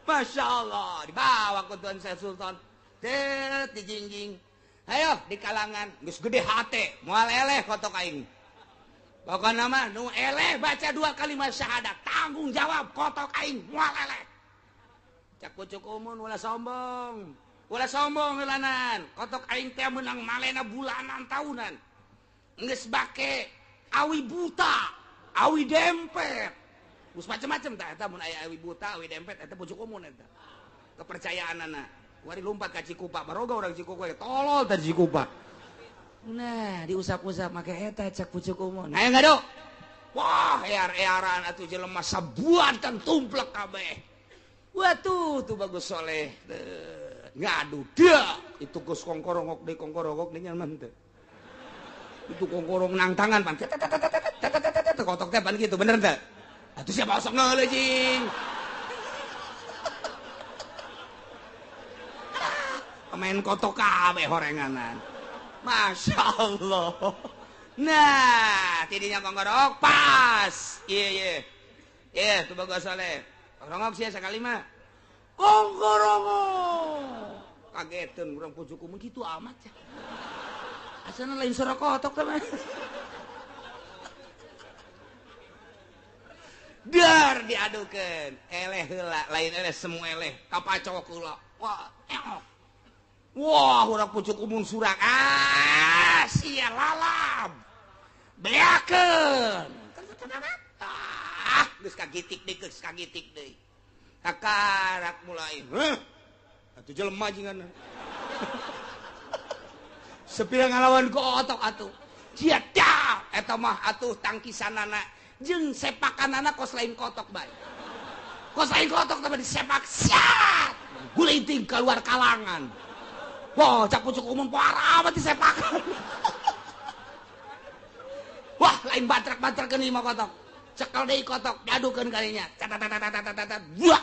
Masya Allah dibawa ke Tuan Syekh Sultan tet dijingjing ayo di kalangan geus gede hate moal eleh kotok aing pokona mah nu eleh baca 2 kalimat syahadat tanggung jawab kotok aing moal eleh. Cak pucuk umun ulah sombong heulanan kotok aing teh meunang malena bulanan tahunan geus bake awi buta awi dempet geus macem-macem tah eta mun aya awi buta awi dempet eta pucuk umun eta kepercayaanana. Wari lompat ka Cikupa baroga urang Cikupa tolol teh Cikupa. Nah diusap-usap make eta cak pucuk umun aya ngadu wah ear-earan atuh jelema sabuatan tumplek kabeh. Watuh tuh bagus soleh ngadu dia itu geus kongkorongok deui kongkorongok deui nyaman teh itu kongkorong nang tangan pan kotok teh pan gitu bener teh atuh siapa osok ngeuleuh jing main kotok kabeh horenganan. Masya Allah. Nah tidinya kongkorong pas iya iya iya tuh bagus soleh kongkorong sia sakali mah kongkorong kageteun urang pucuk umum kitu amat ya asana lain suara kotok teh mah. Dar diadukeun eleh heula lain eleh semua eleh kapacok heula wah eok wah urang pucuk umum surak ah sia lalab beakeun ah geus kagitik deui geus kagitik deui kakarak mulai heuh atuh jelema jingan sepira ngalawan kotok atuh sia dah eta mah atuh tangkisanana jeung sepakanana kos lain kotok bae kos lain kotok teh disepak siat gulinting keluar kalangan. Wah cak pucuk umum parah amat disepakan. Wah lain batrak-batrakeun ieu mah kotok cekel deui kotok diadukeun kalinya tat buah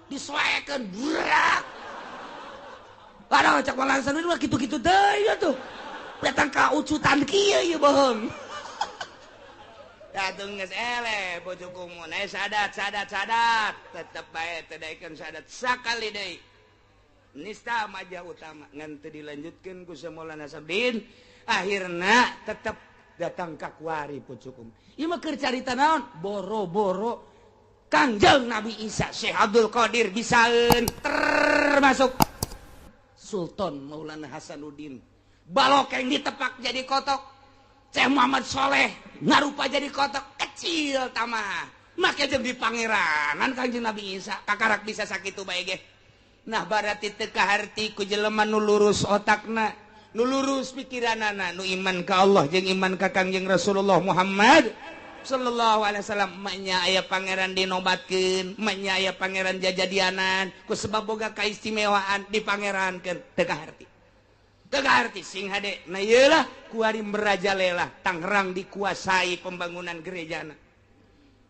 disoekeun burak. Aduh cak Maulana Hasanuddin mah kitu-kitu deui atuh datang ka ucutan kieu ieu bohong. Datung geus eleh pucuk umum sadat sadat sadat tetep bae teu daekeun sadat sakali deui nista majah utama ngan teu dilanjutkeun ku Maulana Hasanuddin akhirna tetep datang ka kuari pucuk umum ieu mah keur carita naon boro-boro Kangjeng Nabi Isa Syekh Abdul Qadir bisaeun termasuk Sultan Maulana Hasanuddin balokeng ditepak jadi kotok Syekh Muhammad Soleh ngarupa jadi kotok kecil tamah make jeung di pangeranan Kangjeng Nabi Isa kakarak bisa sakitu bae ge. Nah berarti teu kaharti ku jelema nu lurus otakna nu lurus pikiranana nu iman ka Allah jeung iman ka Kangjeng Rasulullah Muhammad sallallahu alaihi wasallam nya aya pangeran dinobatkeun nya aya pangeran jajadianan ku sebab boga kaistimewaan dipangerankeun teu kaharti teu kaharti sing hade. Nah ieu lah kuari merajalela Tangerang dikuasai pembangunan gerejana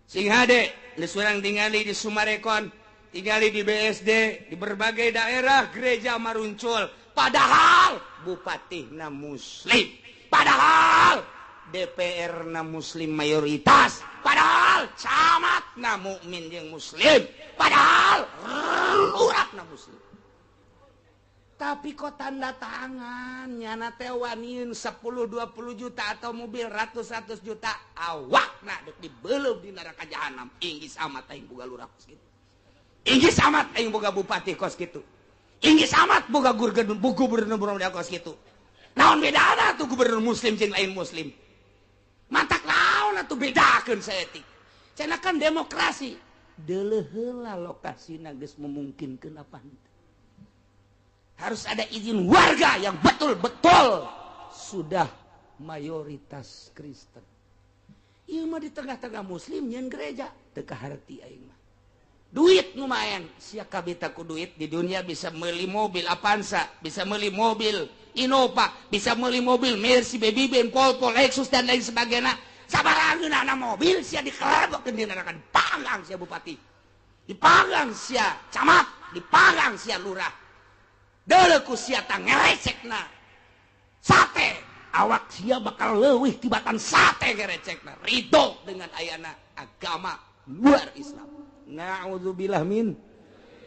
sing hade geus urang tingali di Sumarekon tingali di BSD di berbagai daerah gereja maruncul padahal bupatihna muslim padahal DPR na muslim mayoritas padahal camat na mukmin jeung muslim padahal lurah na muslim tapi kok tanda tangan nyana teh waniun 10-20 juta atau mobil ratus-ratus juta awakna deuk dibeleup di neraka jahanam inggis amat aing boga lurah kos kitu inggis amat aing boga bupati kos kitu inggis amat boga gubernur kos kitu naon bedana tuh gubernur muslim jeung lain muslim matak naon atuh bedakeun saeutik cenah kan demokrasi deuleuh heula lokasina geus memungkinkeun apa henteu harus ada izin warga yang betul-betul sudah mayoritas Kristen. Ieu mah di tengah-tengah muslim nyeun gereja teu kaharti aing mah. Duit lumayan, sia kabita ku duit di dunia bisa meuli mobil Avanza, bisa meuli mobil Innova, bisa meuli mobil Mercy, Baby Benz, Volvo, Lexus dan lain sebagainya. Sabarangeunana mobil sia dikelebokeun dina neraka, dipanggang sia bupati. Dipanggang sia camat, dipanggang sia lurah. Deuleu ku sia tah ngeresekna sate Awak sia bakal leuwih tibatan sate gerecekna ridho dengan ayana agama luar Islam. Na'udzubillah min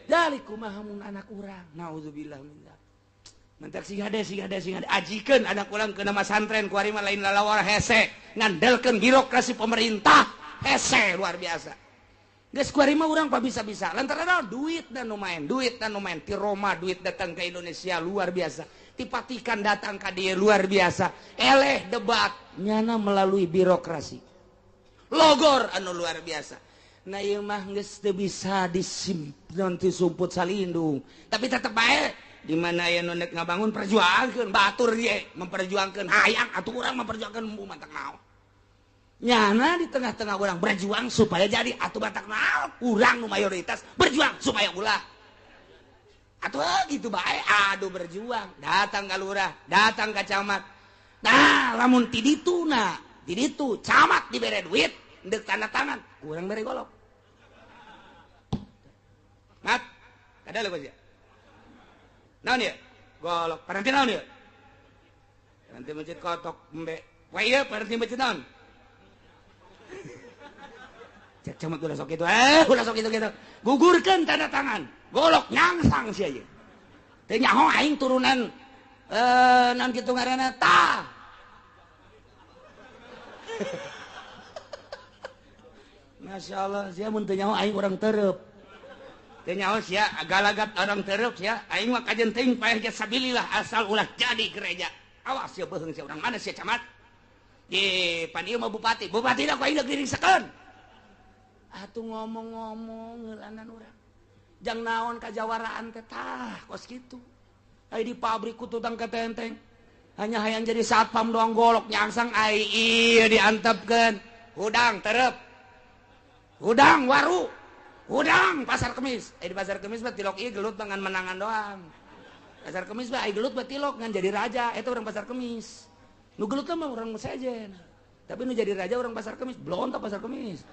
dzalik. Kumaha mun anak urang? Na'udzubillah min dzalik. Mentak sing hade sing hade sing hade ajikeun anak urang ke nama santren kuari mah lain lalawar hese ngandelkeun birokrasi pemerintah hese luar biasa. Geus kuari mah urang pa bisa-bisa lantaran duit dan nu main, duit dan nu main ti Roma duit datang ke Indonesia luar biasa. Ti Vatikan datang ka dieu luar biasa. Eleh debat nyana melalui birokrasi. Logor anu luar biasa. Nah ieu mah geus teu bisa disimpen ti sumput salindung. Tapi tetep bae di mana aya nu nek ngabangun perjuangkeun batur ye memperjuangkeun hayang atuh urang memperjuangkeun mantak naon. Nyana di tengah-tengah urang berjuang supaya jadi atuh batak naon urang nu mayoritas berjuang supaya ulah. Atuh gitu bae aduh berjuang datang ka lurah, datang ka camat. Nah, lamun ti ditu na, ti ditu camat dibere duit ndek tanda tangan, kurang bere golok. Mat, kada leuh sia. Naon ieu? Golok. Paranti naon ieu? Paranti masjid kotok embe. Wah ieu paranti masjid naon? Cek camat ulah sok kitu. Ulah sok kitu kitu. Gugurkeun tanda tangan. Golok nyangsang sia ieu. Teu nyaho aing turunan naon kitu ngaranna tah. Masya Allah, sia mun teu nyaho aing urang tereup. Teu nyaho sia galagat orang tereup sia, aing mah kajen teuing paeh ge sabilillah asal ulah jadi gereja. Awas sia beuheung sia urang mana sia camat. Ye, pan ieu mah bupati. Bupati da ku aing diringsekeun. Atuh ngomong-ngomong heulanan urang. Jang naon kajawaraan teh tah kos kitu. Ai di pabrik ku tutang ketenteng. Hanya hayang jadi satpam doang golok nyangsang ai ieu diantepkeun. Hudang tereup. Hudang waru. Hudang pasar kemis. Di pasar kemis mah tilok ieu gelut dengan menangan doang. Pasar kemis mah ai gelut mah tilok ngan jadi raja. Eta urang pasar kemis. Nu gelut mah urang sejen. Tapi nu jadi raja urang pasar kemis, blontok pasar kemis.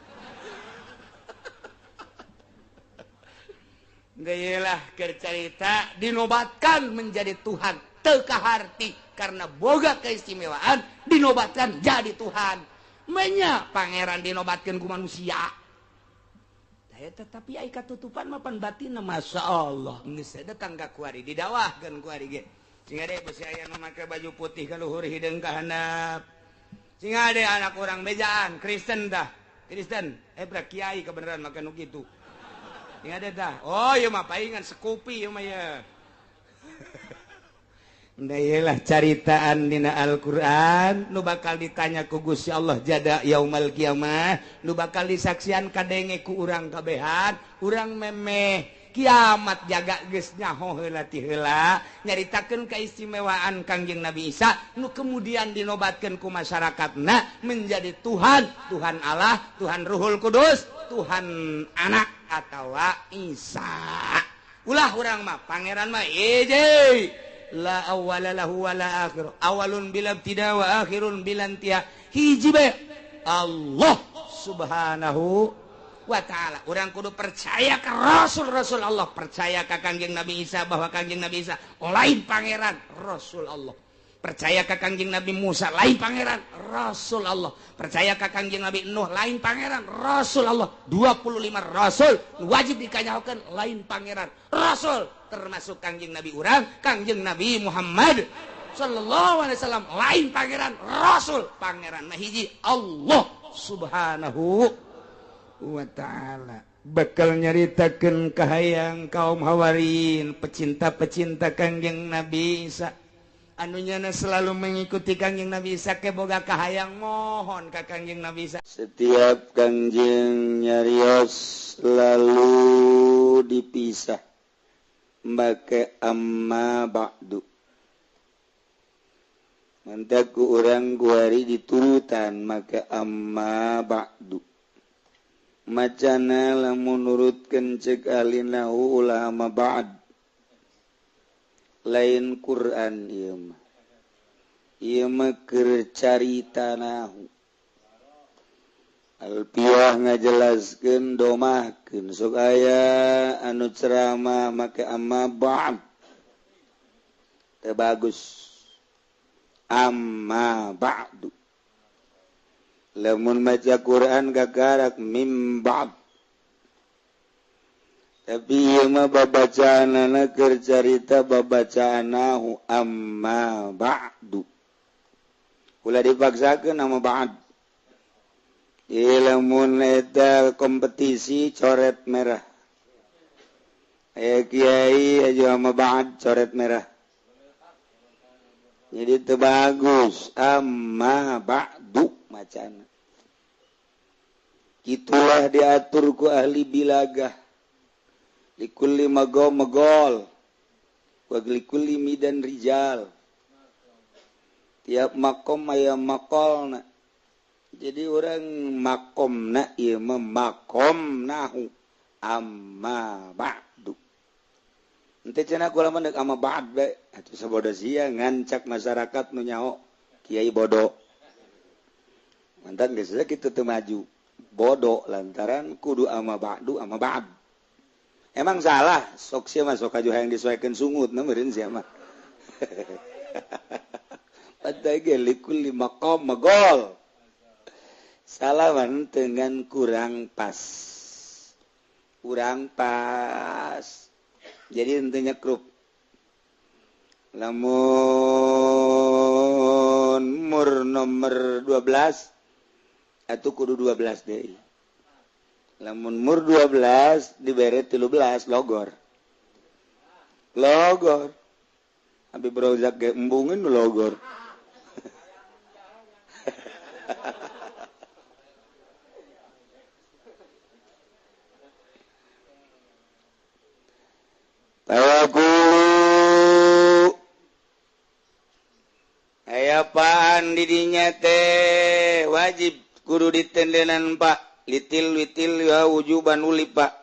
Geulah keur carita dinobatkan menjadi Tuhan teu kaharti karena boga keistimewaan dinobatkan jadi Tuhan. Menya pangeran dinobatkan ku manusia. Tetapi ai katutupan mah pan batinna Masya Allah. Geus datang ka kuari didawahkeun kuari ge. Sing ade besi aya nu make baju putih ka luhur hideung ka handap. Sing ade anak urang bejaan Kristen tah. Kristen bra kiai kebenaran make nu kitu. Sing ade tah. Oh ieu mah paingan sekupi ieu mah ye. Ndayelah caritaan dina Al-Qur'an nu bakal ditanya ku Gusti Allah jada yaumal kiamah, nu bakal disaksian kadenge ku urang kabehan, urang memeh kiamat jaga geus nyaho heula ti heula nyaritakeun keistimewaan Kangjeng Nabi Isa nu kemudian dinobatkeun ku masyarakatna menjadi Tuhan, Tuhan Allah, Tuhan Ruhul Kudus, Tuhan Anak atawa Isa. Ulah urang mah pangeran mah hiji. La awwala lahu wala akhir, awalun bila ibtida wa akhirun bila intiha. Hiji bae Allah subhanahu wa ta'ala. Urang kudu percaya ke rasul-rasul Allah, percaya ka Kangjeng Nabi Isa bahwa Kangjeng Nabi Isa lain pangeran, rasul Allah. Percaya ka Kangjeng Nabi Musa lain pangeran, rasul Allah. Percaya ka Kangjeng Nabi Nuh lain pangeran, rasul Allah. 25 rasul wajib dikanyahokeun lain pangeran, rasul. Termasuk Kangjeng Nabi urang, Kangjeng Nabi Muhammad sallallahu alaihi wasallam lain pangeran, rasul. Pangeran mah hiji Allah subhanahu wa ta'ala. Bakal nyaritakeun kahayang kaum Hawarin, pecinta-pecinta Kangjeng Nabi Isa anu nyana selalu mengikuti Kangjeng Nabi Isa ke boga kahayang mohon ka Kangjeng Nabi Isa. Setiap Kangjeng nyarios lalu dipisah make amma ba'du. Mantak ku urang kuari diturutan make amma ba'du. Macana lamun nurutkeun ceuk alinahu ulah amma ba'd. Lain Quran ieu mah. Ieu mah keur carita nahu. Alpiah ngajelaskeun domahkeun sok aya anu ceramah make amma ba'd. Teu bagus. Amma ba'du. Lamun maca Quran gagarak mim ba'd. Tapi ieu mah babacaanana keur carita babacaanahu amma ba'du. Ulah dipaksakeun nama ba'd. Lamun eta kompetisi coret merah. Aya kiai aja sama ba'd coret merah. Jadi teu bagus amma ba'du macana. Kitulah diatur ku ahli bilagah. Likulli magom magol wa likulli midan rijal. Tiap makom aya makolna. Jadi orang makomna ieu mah makom nahu amma ba'du. Henteu cenah kula mah deuk amma ba'd bae. Atuh sabodo sia ngancak masyarakat nu nyaho kiai bodoh. Mantan geus kitu teu maju. Bodoh lantaran kudu amma ba'du amma ba'd. Emang salah, sok sia mah sok aju hayang disoekeun sungut na meureun sia mah. Padahal ge likulli maqam magol. Salaman dengan kurang pas. Kurang pas. Jadi intinya krup. Lamun mur nomor 12 atuh kudu 12 deui. Lamun mur 12 dibere 13 logor. Logor. Habib Rozak ge embungeun logor. Tawakulu aya paan didinya teh wajib kudu ditendenan Pak litil witil ya wujuban uli Pak.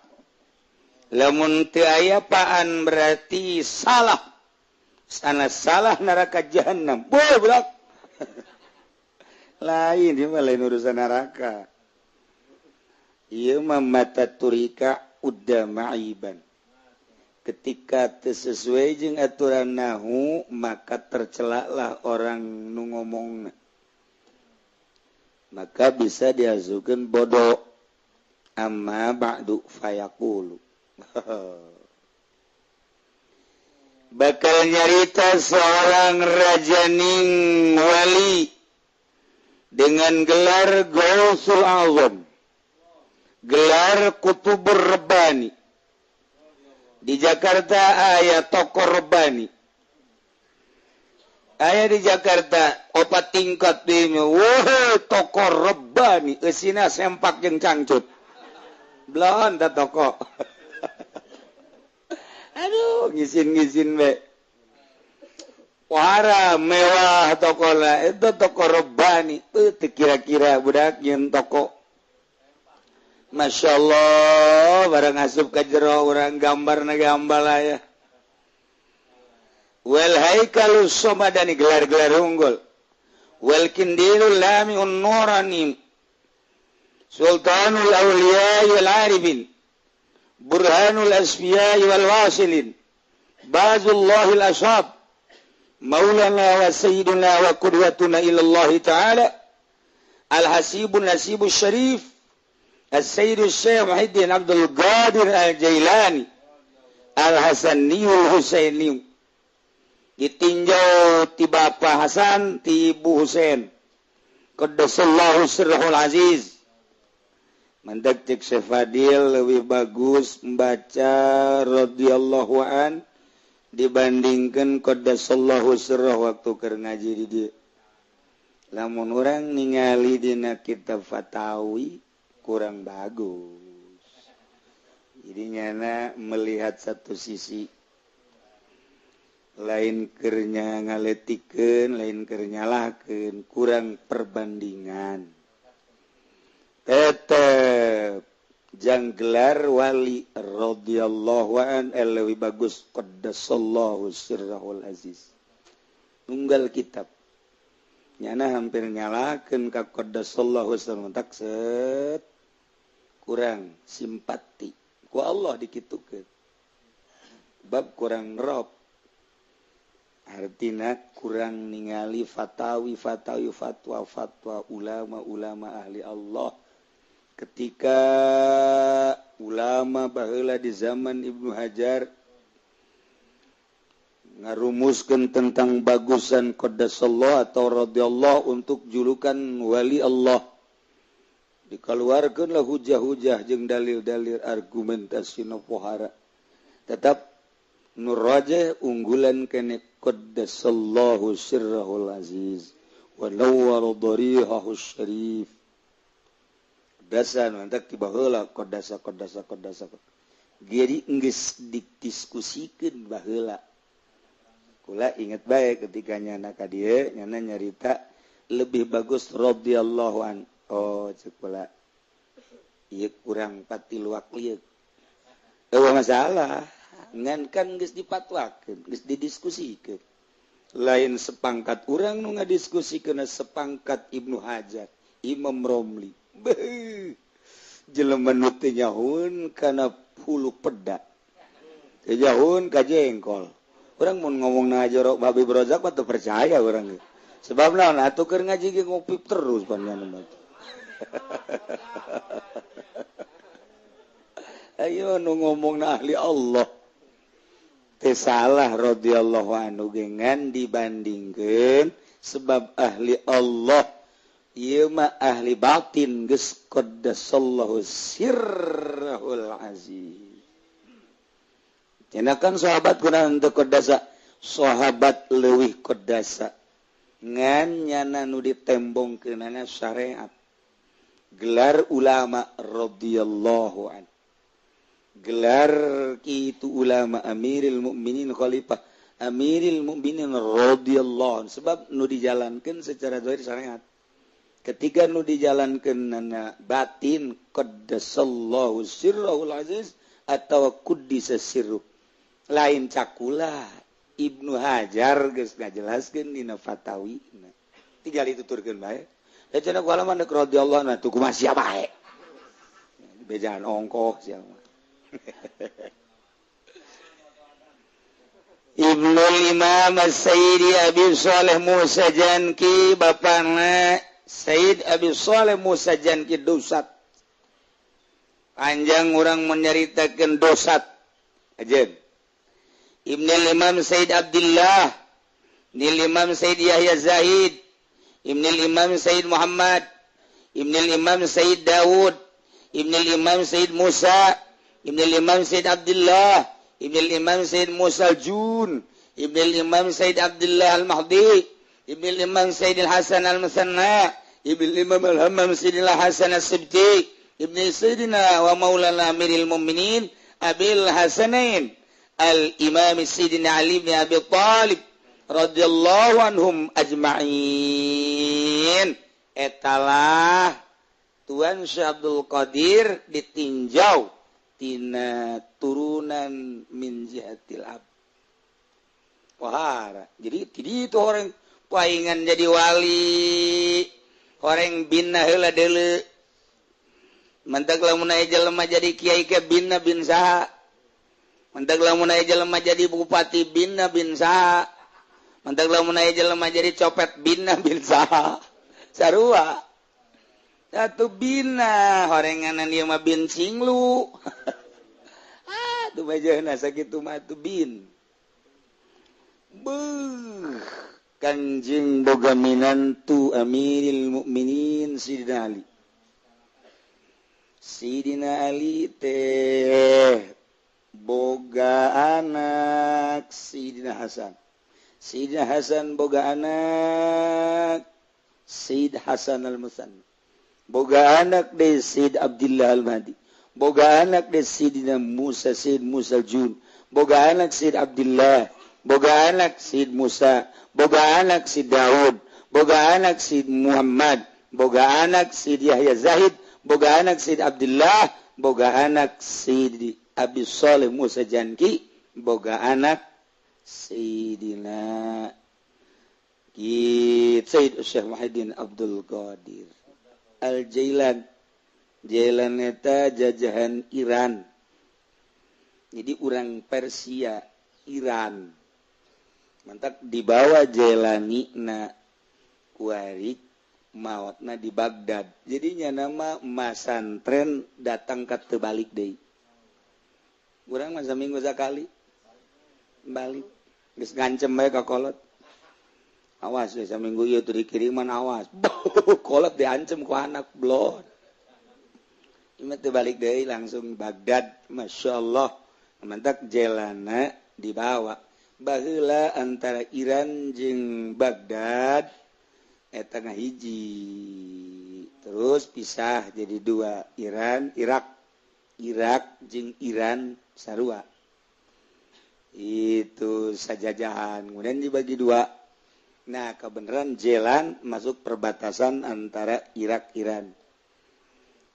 Lamun teu aya paan berarti salah. Sana salah neraka jahanam. Boy budak. Lain ieu mah lain urusan neraka. Ieu mah mata turika udda ma'iban. Ketika sesuai jeung aturan nahu maka tercelaklah orang nu ngomongna. Maka bisa diazukeun bodoh. Amma ba'du fayaqulu. Bakal nyarita seorang rajaning wali dengan gelar Gausul Azam, gelar Kutubur Rabbani. Di Jakarta aya toko Rabbani. Aya di Jakarta opat tingkat dinya. Wah, toko Rabbani eusina sempak jeung cangcut. Belon ta toko. Aduh, ngisin-ngisin be. Wara mewah toko lah itu toko Rabbani. Teu kira-kira budak nyeun toko. Masya Allah, barang asup ka jero urang gambarna gambar aya. Wal haikalus somadani gelar-gelar unggul. Wal kindilul lamiun nurani. Sultanul awliya wal arifin. Burhanul asfiya wal wasilin. Bazullahil ashab. Maulana wa sayyiduna wa qudwatuna ila Allah ta'ala. Al-hasibun nasibus syarif. As-Sayyid Syekh Muhyiddin Abdul Qadir Al-Jailani Al-Hasaniyul Husaini. Ditinjau ti Bapak Hasan ti Ibu Husain. Qaddasallahu sirrahul aziz. Mandak cek Syekh Fadil lebih bagus membaca radhiyallahu an dibandingkan qaddasallahu sirrah waktu keur ngaji di dieu. Lamun urang ningali dina kitab Fatawi kurang bagus. Jadi nyana melihat satu sisi, lain kernya ngaletikeun, lain keur nyalahkeun, kurang perbandingan. Tetep jang gelar wali radhiyallahu an leuwih bagus qaddasallahu sirrahul aziz. Tunggal kitab. Nyana hampir nyalahkeun ka qaddasallahu sirrahul tak set. Kurang simpati ku Allah dikitukeun. Bab kurang rob. Artina kurang ningali fatawi fatawi fatwa fatwa ulama-ulama ahli Allah. Ketika ulama baheula di zaman Ibnu Hajar ngarumuskeun tentang bagusan qaddasallahu atau radhiyallahu untuk julukan wali Allah, dikeluarkeunlah hujah-hujah jeung dalil-dalil argumentasi nu pohara. Tetap nu rajih unggulan kene qaddasallahu sirrahul aziz wa nawwara darihahu syarif. Dasar mantak ti baheula qaddasa qaddasa qaddasa. Jadi geus didiskusikeun baheula. Kula inget baik ketika nyana ka dieu nyana nyarita lebih bagus radhiyallahu an. Oh cek kula ieu kurang patiluak lieu. Eueuh masalah ngan kan geus dipatwakeun, geus didiskusikeun. Lain sepangkat urang nu ngadiskusikeun sepangkat Ibnu Hajar, Imam Romli. Beuh. Jelema nu teu nyahoeun kana hulu peda. Teu nyahoeun ka jengkol. Urang mun ngomong na jorok babi berozak mah teu percaya urang. Sebab naon atuh keur ngaji ge ngopi terus panjenengan mah. Ayo nu ngomong na ahli Allah. Teu salah radhiyallahu anhu ge ngan dibandingkeun sebab ahli Allah ieu mah ahli batin geus qaddasallahu sirrahul aziz. Kan sahabat kunaon teu qadasa, sahabat leuwih qadasa ngan nyana nu ditembongkeunana syariat gelar ulama radhiyallahu an, gelar kitu ulama amiril mukminin khalifah amiril mukminin radhiyallahu an, sebab nu dijalankeun secara zahir syariat. Ketika nu dijalankeunana batin qaddasallahu sirrahul aziz atau quddisa sirruh. Lain cakula Ibnu Hajar geus ngajelaskeun dina fatawina. Tinggal dituturkeun bae. Da cenah ku alaman deuk radhiyallahu anhu tuh kumaha sia bae. Bejaan ongkoh sia mah. Ibnul Imam Sayyidi Abi Shalih Musa Janki, bapana Sayyid Abi Shalih Musa Janki dosat. Panjang urang menyaritakeun dosat. Ajeun. Ibnul Imam Sayyid Abdullah, Ibnul Imam Sayyid Yahya Zahid, Ibnul Imam Sayyid Muhammad, Ibnul Imam Sayyid Daud, Ibnul Imam Sayyid Musa, Ibnul Imam Sayyid Abdullah, Ibnul Imam Sayyid Musa Jun, Ibnul Imam Sayyid Abdullah Al-Mahdi, Ibnul Imam Sayyid Al-Hasan Al-Musanna, Ibnul Imam Al-Hammam Sayyid Al-Hasan As-Sibti, Ibnu Sayyidina wa Maulana Amiril Mu'minin Abil Hasanain Al-Imam Sayyidina Ali bin Abi Thalib radhiyallahu anhum ajma'in. Etalah Tuan Syekh Abdul Qadir ditinjau tina turunan min jihatil ab. Wahara. Jadi ti itu orang paingan jadi wali, orang bina heula deuleu. Mantak lamun aya jelema jadi kiai ke bina bin saha. Mantak lamun aya jelema jadi bupati bina bin saha. Mantak lamun aya jelema jadi copet bina bin saha. Sarua. Satu bina horenganan ieu mah bin cinglu. Ah, tuh bajana sakitu mah tuh bin. Beuh, Kanjeng boga minantu Amiril Mukminin Sidina Ali. Sidina Ali teh boga anak Sidina Hasan. Sidina Hasan boga anak Sayyid Hasan Al-Musanna. Boga anak de Sayyid Abdullah Al-Mahdi. Boga anak de Sayyidina Musa Sayyid Musa Jun. Boga anak Sayyid Abdullah. Boga anak Sayyid Musa. Boga anak Sayyid Daud. Boga anak Sayyid Muhammad. Boga anak Sayyid Yahya Zahid. Boga anak Sayyid Abdullah. Boga anak Sayyid Abi Shalih Musa Janki. Boga anak Sayyidina Sayyid Syekh Muhyiddin Abdul Qadir Al-Jailan. Jailan eta jajahan Iran. Jadi orang Persia, Iran. Mantak dibawa Jelani na kuari maotna di Baghdad. Jadinya nama masantren datang ke tebalik deui. Urang mah saminggu sakali balik. Geus ngancem bae ka kolot. Awas ya saminggu ieu teu dikiriman awas. Kolot diancem ku anak blon. Ieu teu balik deui langsung Baghdad. Masya Allah. Mantak jelana dibawa. Baheula antara Iran jeung Baghdad eta ngahiji terus pisah jadi dua, Iran Irak, Irak jeung Iran sarua itu sajajahan kemudian dibagi dua. Nah kebenaran jalan masuk perbatasan antara Irak Iran,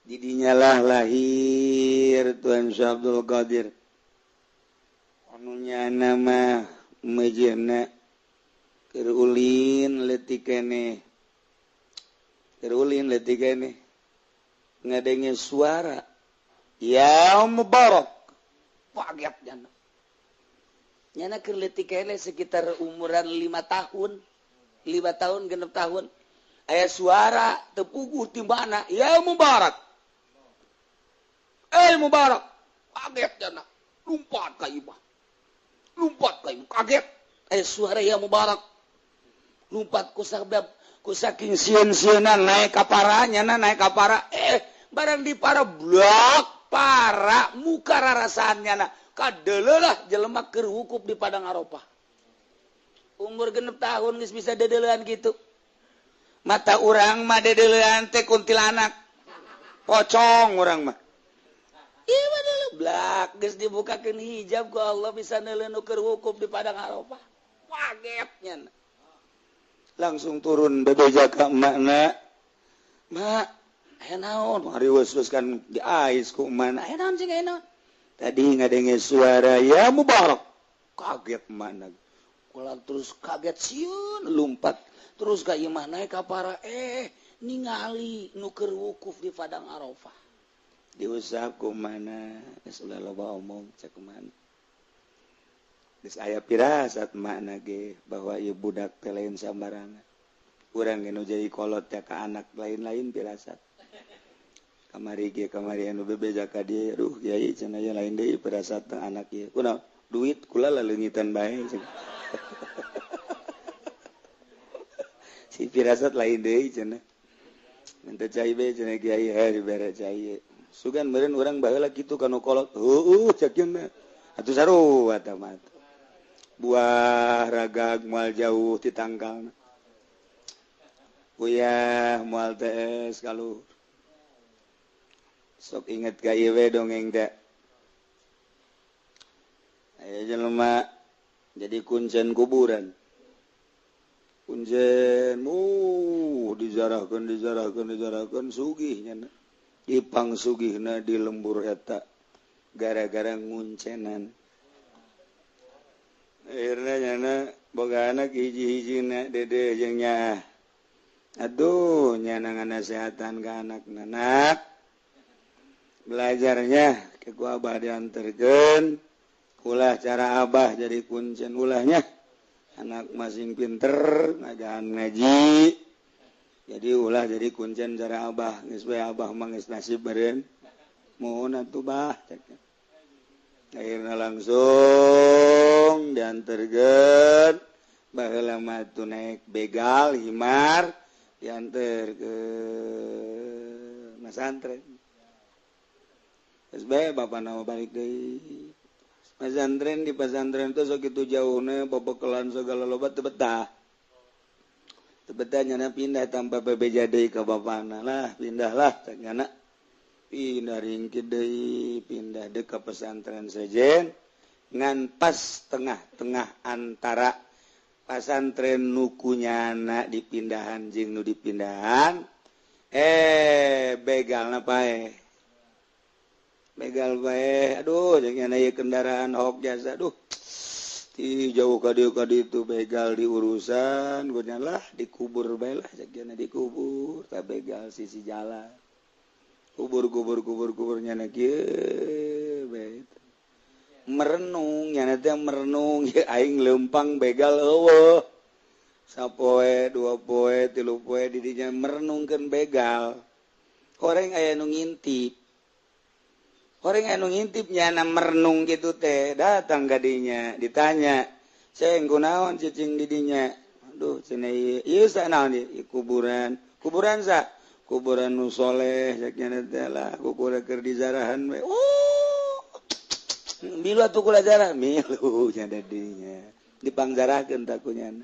jadinya lah lahir Tuan Syekh Abdul Qadir anunya nama mejena keur ulin leutik keneh, keur ulin leutik keneh ngadenge suara ya Mubarak, kaget nyana. Nyana keur leutik keneh sekitar umuran 5 tahun, 5 tahun 6 tahun aya suara teu puguh ti mana ya Mubarak, eh Mubarak, kaget nyana, lompat ka imah. Lompat ka imah, kaget suara ya Mubarak, lompat ku sabab ku saking sieun-sieunan naik ka para nyana, naik ka para barang di para blok para muka rarasaan nyana kadeleulah jelema keur wukuf di Padang Arafah. Umur 6 tahun geus bisa dedeleuan kitu. Mata urang mah dedeleuan teh kuntilanak pocong urang mah. Ieu mah blak geus dibukakeun hijab ku Allah bisa neuleuh nu keur wukuf di Padang Arafah. Kaget nyana. Langsung turun bebeja ka emakna. Mak, aya naon? Hariweus kan diais ku emakna. Aya naon cing aya naon? Tadi ngadenge suara ya Mubarak. Kaget emakna. Kula terus kaget sieun lompat terus ka imah naik ka para ningali nu keur wukuf di Padang Arafah. Diusap ku mana geus ulah loba omong cek kumaha. Geus aya pirasat makna ge bahwa ieu budak teh lain sambarangan. Urang ge nu jadi kolot teh ka anak lain-lain pirasat. Kamari ge kamari anu bebeja ka dieu, aduh kiai cenah aya lain deui pirasat teh anak ieu. Kunaon? Duit kula laleungitan bae cenah. Si pirasat lain deui cenah. Minta cai bae cenah kiai heuh dibere cai. Sugan meureun urang baheula kitu ka nu kolot. Heueuh cek cenah. Atuh sarua tah mah. Buah ragag moal jauh ti tangkalna. Uyah moal tees kaluhur. Sok inget ka ieu we dongeng teh. Aya jelema jadi kuncen kuburan. Kuncen dijarahkeun dijarahkeun dijarahkeun sugih nya. Ipang sugihna di lembur eta gara-gara nguncenan. Akhirna nyana boga anak hiji-hijina dede jeung nyaah. Aduh nyana nganasehatan ka anakna, nak belajarnya ke ku abah dianterkeun, ulah cara abah jadi kuncen ulahnya. Anak masing pinter ngajahan ngaji. Jadi ulah jadi kuncen cara abah, geus we abah mah geus nasib beureun. Mohon atuh bah cek. Akhirna langsung dianterkeun baheula mah tuh naik begal himar dianterkeun masantren. Geus bae bapana mah balik deui. Pesantren di pesantren teh sakitu jauhna babekelan segala loba teu betah. Teu betah nyana pindah tanpa bebeja deui ka bapana lah, pindahlah cek nyana. Pindah ringkit deui, pindah deui ka pesantren sejen ngan pas tengah-tengah antara pesantren nu kunyana dipindahan jeung nu dipindahan begalna paeh. Begal bae, aduh jeung nyana ieu kendaraan hok jasa, aduh ti jauh ka dieu ka ditu begal diurusan, geunya lah dikubur bae lah cek nyana dikubur, ta begal sisi jalan. Kubur kubur kubur kubur nyana kieu bae. Merenung nyana teh merenung ya aing leumpang begal eueuh. Sapoe, dua poe, tilu poe didinya merenungkeun begal. Horeng aya nu ngintip. Horeng aya nu ngintip nyana merenung gitu teh, datang kadinya ditanya, "Ceng kunaon cicing didinya?" Aduh, cenah ieu, ieu sa naon ieu? Kuburan. Kuburan sa? Kuburan nu soleh cek nyana teh lah, kuburan keur dizarahan we. Oh. Milu atuh kula zarah, milu nya dinya. Dipangzarahkeun tah ku nyana.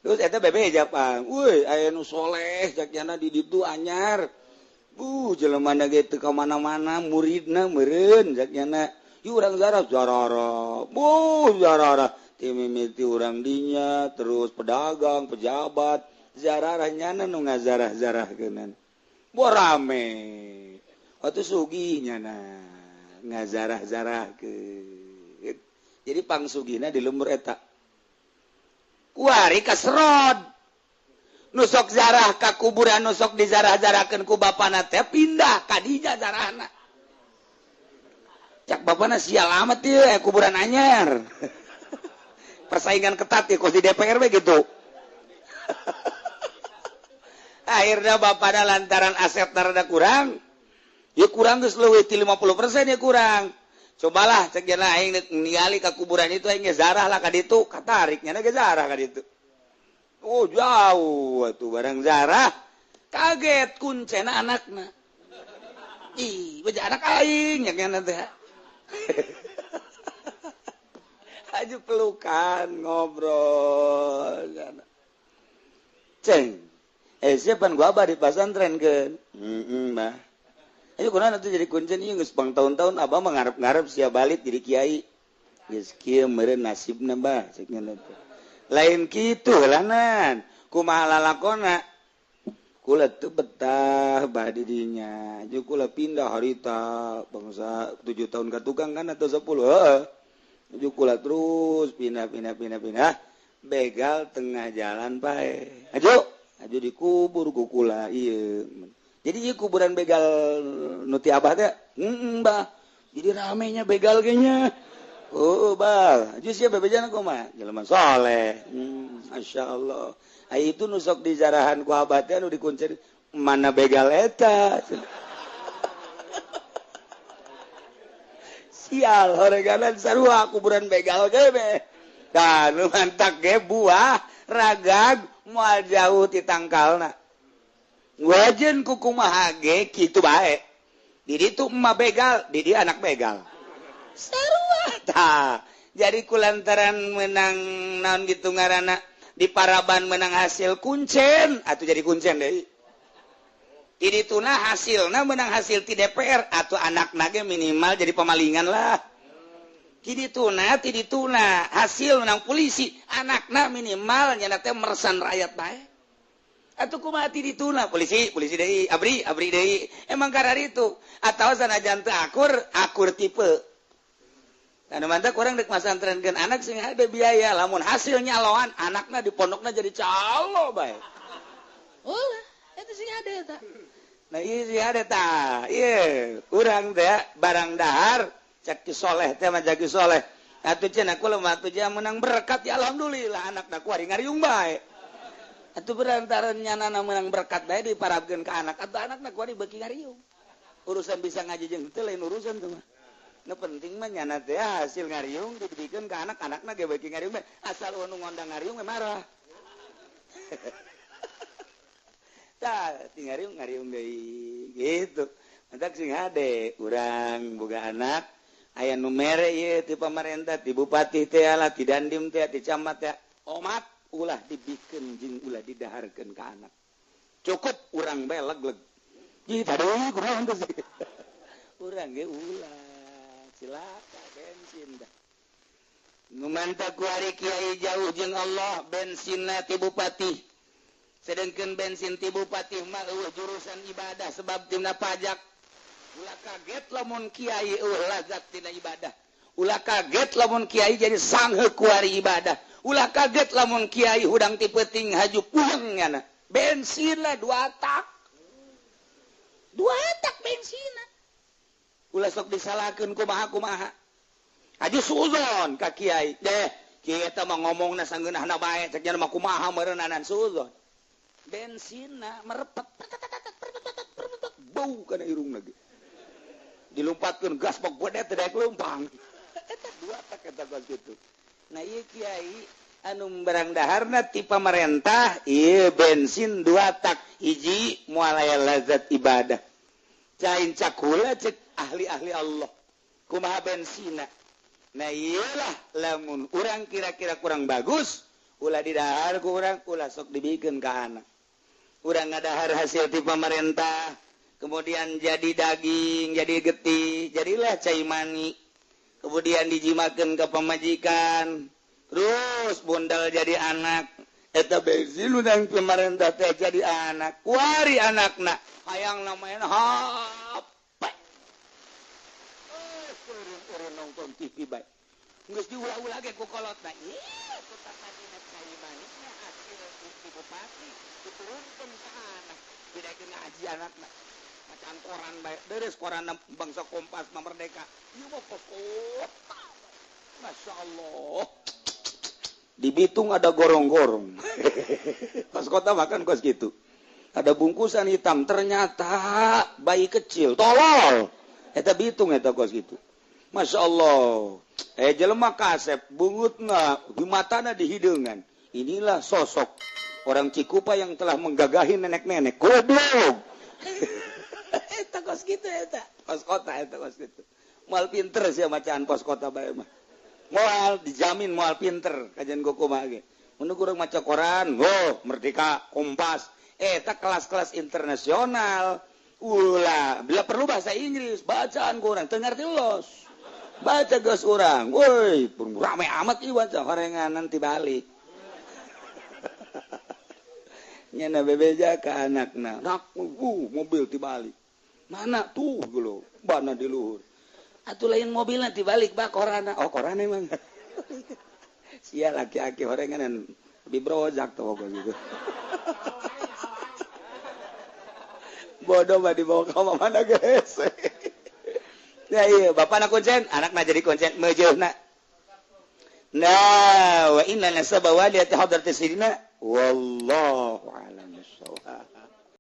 Terus eta bebeja pang, "Euy, aya nu soleh cek nyana di ditu anyar." Jelema ge teu ka mana-mana muridna meureun cek nyana. Ieu urang zarah zarara. Buh zarara ti mimiti urang dinya terus pedagang, pejabat, zararah nyana nu ngazarah-zarahkeunan. Boh rame. Atuh sugih nyana ngazarah-zarahkeun. Jadi pangsugihna di lembur eta. Kuari kaserod. Nusok zarah ka kuburan nusok dizarah-zarahkeun ku bapana teh pindah ka dinya zarahna. Cak bapana sial amat ieu kuburan anyar. Persaingan ketat ya kos di DPR we gitu. Akhirnya bapana lantaran aset rada kurang, ya kurang geus leuwih ti 50% ya kurang. Cobalah cek cenah aing ningali ka kuburan itu aing ge zarah lah ka ditu, katarik nya ge zarah ka ditu. Oh jauh tuh barang zarah kaget kuncena anakna. Ih, beja anak aing nya nya teh. Aju pelukan ngobrol. Ceng. Siapa gua abah di pasantren keun? Heeh, Bah. Ayo kunaon atuh jadi kuncen ieu geus pang tahun-tahun abah mah ngarep-ngarep sia balik jadi kiai. Geus kieu meureun nasibna bah cek nya teh. Lain kitu lanan kumaha lalakona kula teu betah bah di dinya jeung kula pindah harita bangsa 7 tahun ka tukang kan atau 10 heeh jeung kula terus pindah pindah pindah pindah begal tengah jalan pae aju aju dikubur ku kula ieu jadi ieu kuburan begal nu ti abah teh heeh bah jadi ramenya begal ge nya. Oh, bah, aju sia bebejana kumaha? Jelema soleh. Masya Allah. Ai itu nu sok dizarahan ku abah teh nu dikuncen mana begal eta. Sial, horeganan sarua kuburan begal ge be. Tah nu mantak ge buah ragag moal jauh ti tangkalna. Wajen ku kumaha ge kitu bae. Di ditu emak begal, di dieu anak begal. Sarua tah. Jadi kulantaran menang naon gitu ngaranna di paraban menang hasil kuncen atau jadi kuncen deui. Di dituna hasilna menang hasil ti DPR atau anakna ge minimal jadi pemalingan lah. Di dituna hasil menang polisi anakna minimal nya teh mersan rakyat bae. Atuh kumaha ti dituna polisi polisi deui abri abri deui emang kararitu atawa sanajan teu akur akur tipe. Anu mantap kurang dek masantrenkeun anak sing ada biaya lamun hasilnya nyaloan anakna di pondokna jadi calo bae. Ulah, eta sing ada eta. Nah ieu sing ada tah. Ieu urang teh barang dahar cek ki soleh teh mah jagi soleh. Atuh cenah kula mah atuh menang berkat ya alhamdulillah anakna ku ari ngariung bae. Atuh berantaran nyanana menang berkat bae diparabkeun ka anak atuh anakna ku ari beuki ngariung. Urusan bisa ngaji jeung teu lain urusan tuh mah. Nu penting mah nyana teh hasil ngariung dibikeun ka anak-anakna ge beuki ngariung bae. Asal nu ngondang ngariung we marah. Tah, ti ngariung ngariung deui gitu. Mantak sing hade urang boga anak aya nu mere ieu ti pamarentah, ti bupati teh lah, ti dandim teh, ti camat teh. Omat ulah dibikeun jeung ulah didaharkeun ka anak. Cukup urang bae leg-leg. Ih, tadi kurang teh. Urang ge ulah. Cilaka bensin dah. Nu mantap ku ari kiai jauh jeung Allah bensinna ti bupati. Sedengkeun bensin ti bupati mah eueuh jurusan ibadah sebab tina pajak. Ulah kaget lamun kiai eueuh lazat tina ibadah. Ulah kaget lamun kiai jadi sangheuk ku ari ibadah. Ulah kaget lamun kiai hudang ti peuting haju puyeng nyana. Bensin lah 2 tak. 2 tak bensinna. Ulah sok disalahkeun kumaha-kumaha. Aja suuzon ka kiai deh kiai eta mah ngomongna sanggeunahna bae cek nya mah kumaha meureunanan suuzon. Bensinna merepet bau kana irungna ge. Dilumpatkeun gas bok gede teh daek leumpang. Eta dua tak eta kos kitu. Nah ieu kiai anu barang daharna ti pamarentah ieu bensin dua tak hiji moal aya lazat ibadah. Cain cakula cek ahli-ahli Allah. Kumaha bensina. Nah iyalah lamun urang kira-kira kurang bagus ulah didahar ku urang ulah sok dibikeun ka anak. Urang ngadahar hasil ti pamarentah kemudian jadi daging, jadi getih, jadilah cai mani. Kemudian dijimakeun ka pamajikan, terus bundal jadi anak. Eta bensin urang pamarentah teh jadi anak. Kuari anakna hayang main HP. Nonton TV bae. Geus diulah-ulah ge ku kolotna. Ih, ku tadina cai manisna hasil ti bupati diturunkeun ka anak. Didaekeun ngaji anakna. Bacaan koran bae. Deres koran bangsa Kompas mah Merdeka. Ieu mah kota. Masya Allah. Di Bitung ada gorong-gorong. Pas kota makan kos gitu. Ada bungkusan hitam, ternyata bayi kecil, tolol. Eta Bitung eta kos gitu. Masya Allah. Jelema kasep bungutna di matana di hideungan. Inilah sosok orang Cikupa yang telah menggagahi nenek-nenek. Goblok. Eta kos gitu eta. Kos kota eta kos gitu. Moal pinter sia macaan kos kota bae mah. Moal dijamin moal pinter kajian kumaha ge. Mun urang maca koran, oh Merdeka, Kompas. Eta kelas-kelas internasional. Ulah, bila perlu bahasa Inggris, bacaan kurang, teu ngarti los. Baca geus urang, woi, rame amat ieu baca horengan nanti balik. Nyana bebeja ka anakna, nak mobil ti balik. Mana tuh geuleuh, bana di luhur. Atuh lain mobilna ti balik ba korana. Oh, korana emang. Sia laki-laki horengan lebih brojak tuh pokoknya gitu. Bodoh mah dibawa ke mana guys. Ya iya, bapak nak kuncen, anak nak jadi kuncen, mejeuhna. Nah, wa inna nasaba waliyati hadrati sayyidina wallahu a'lam bissawab.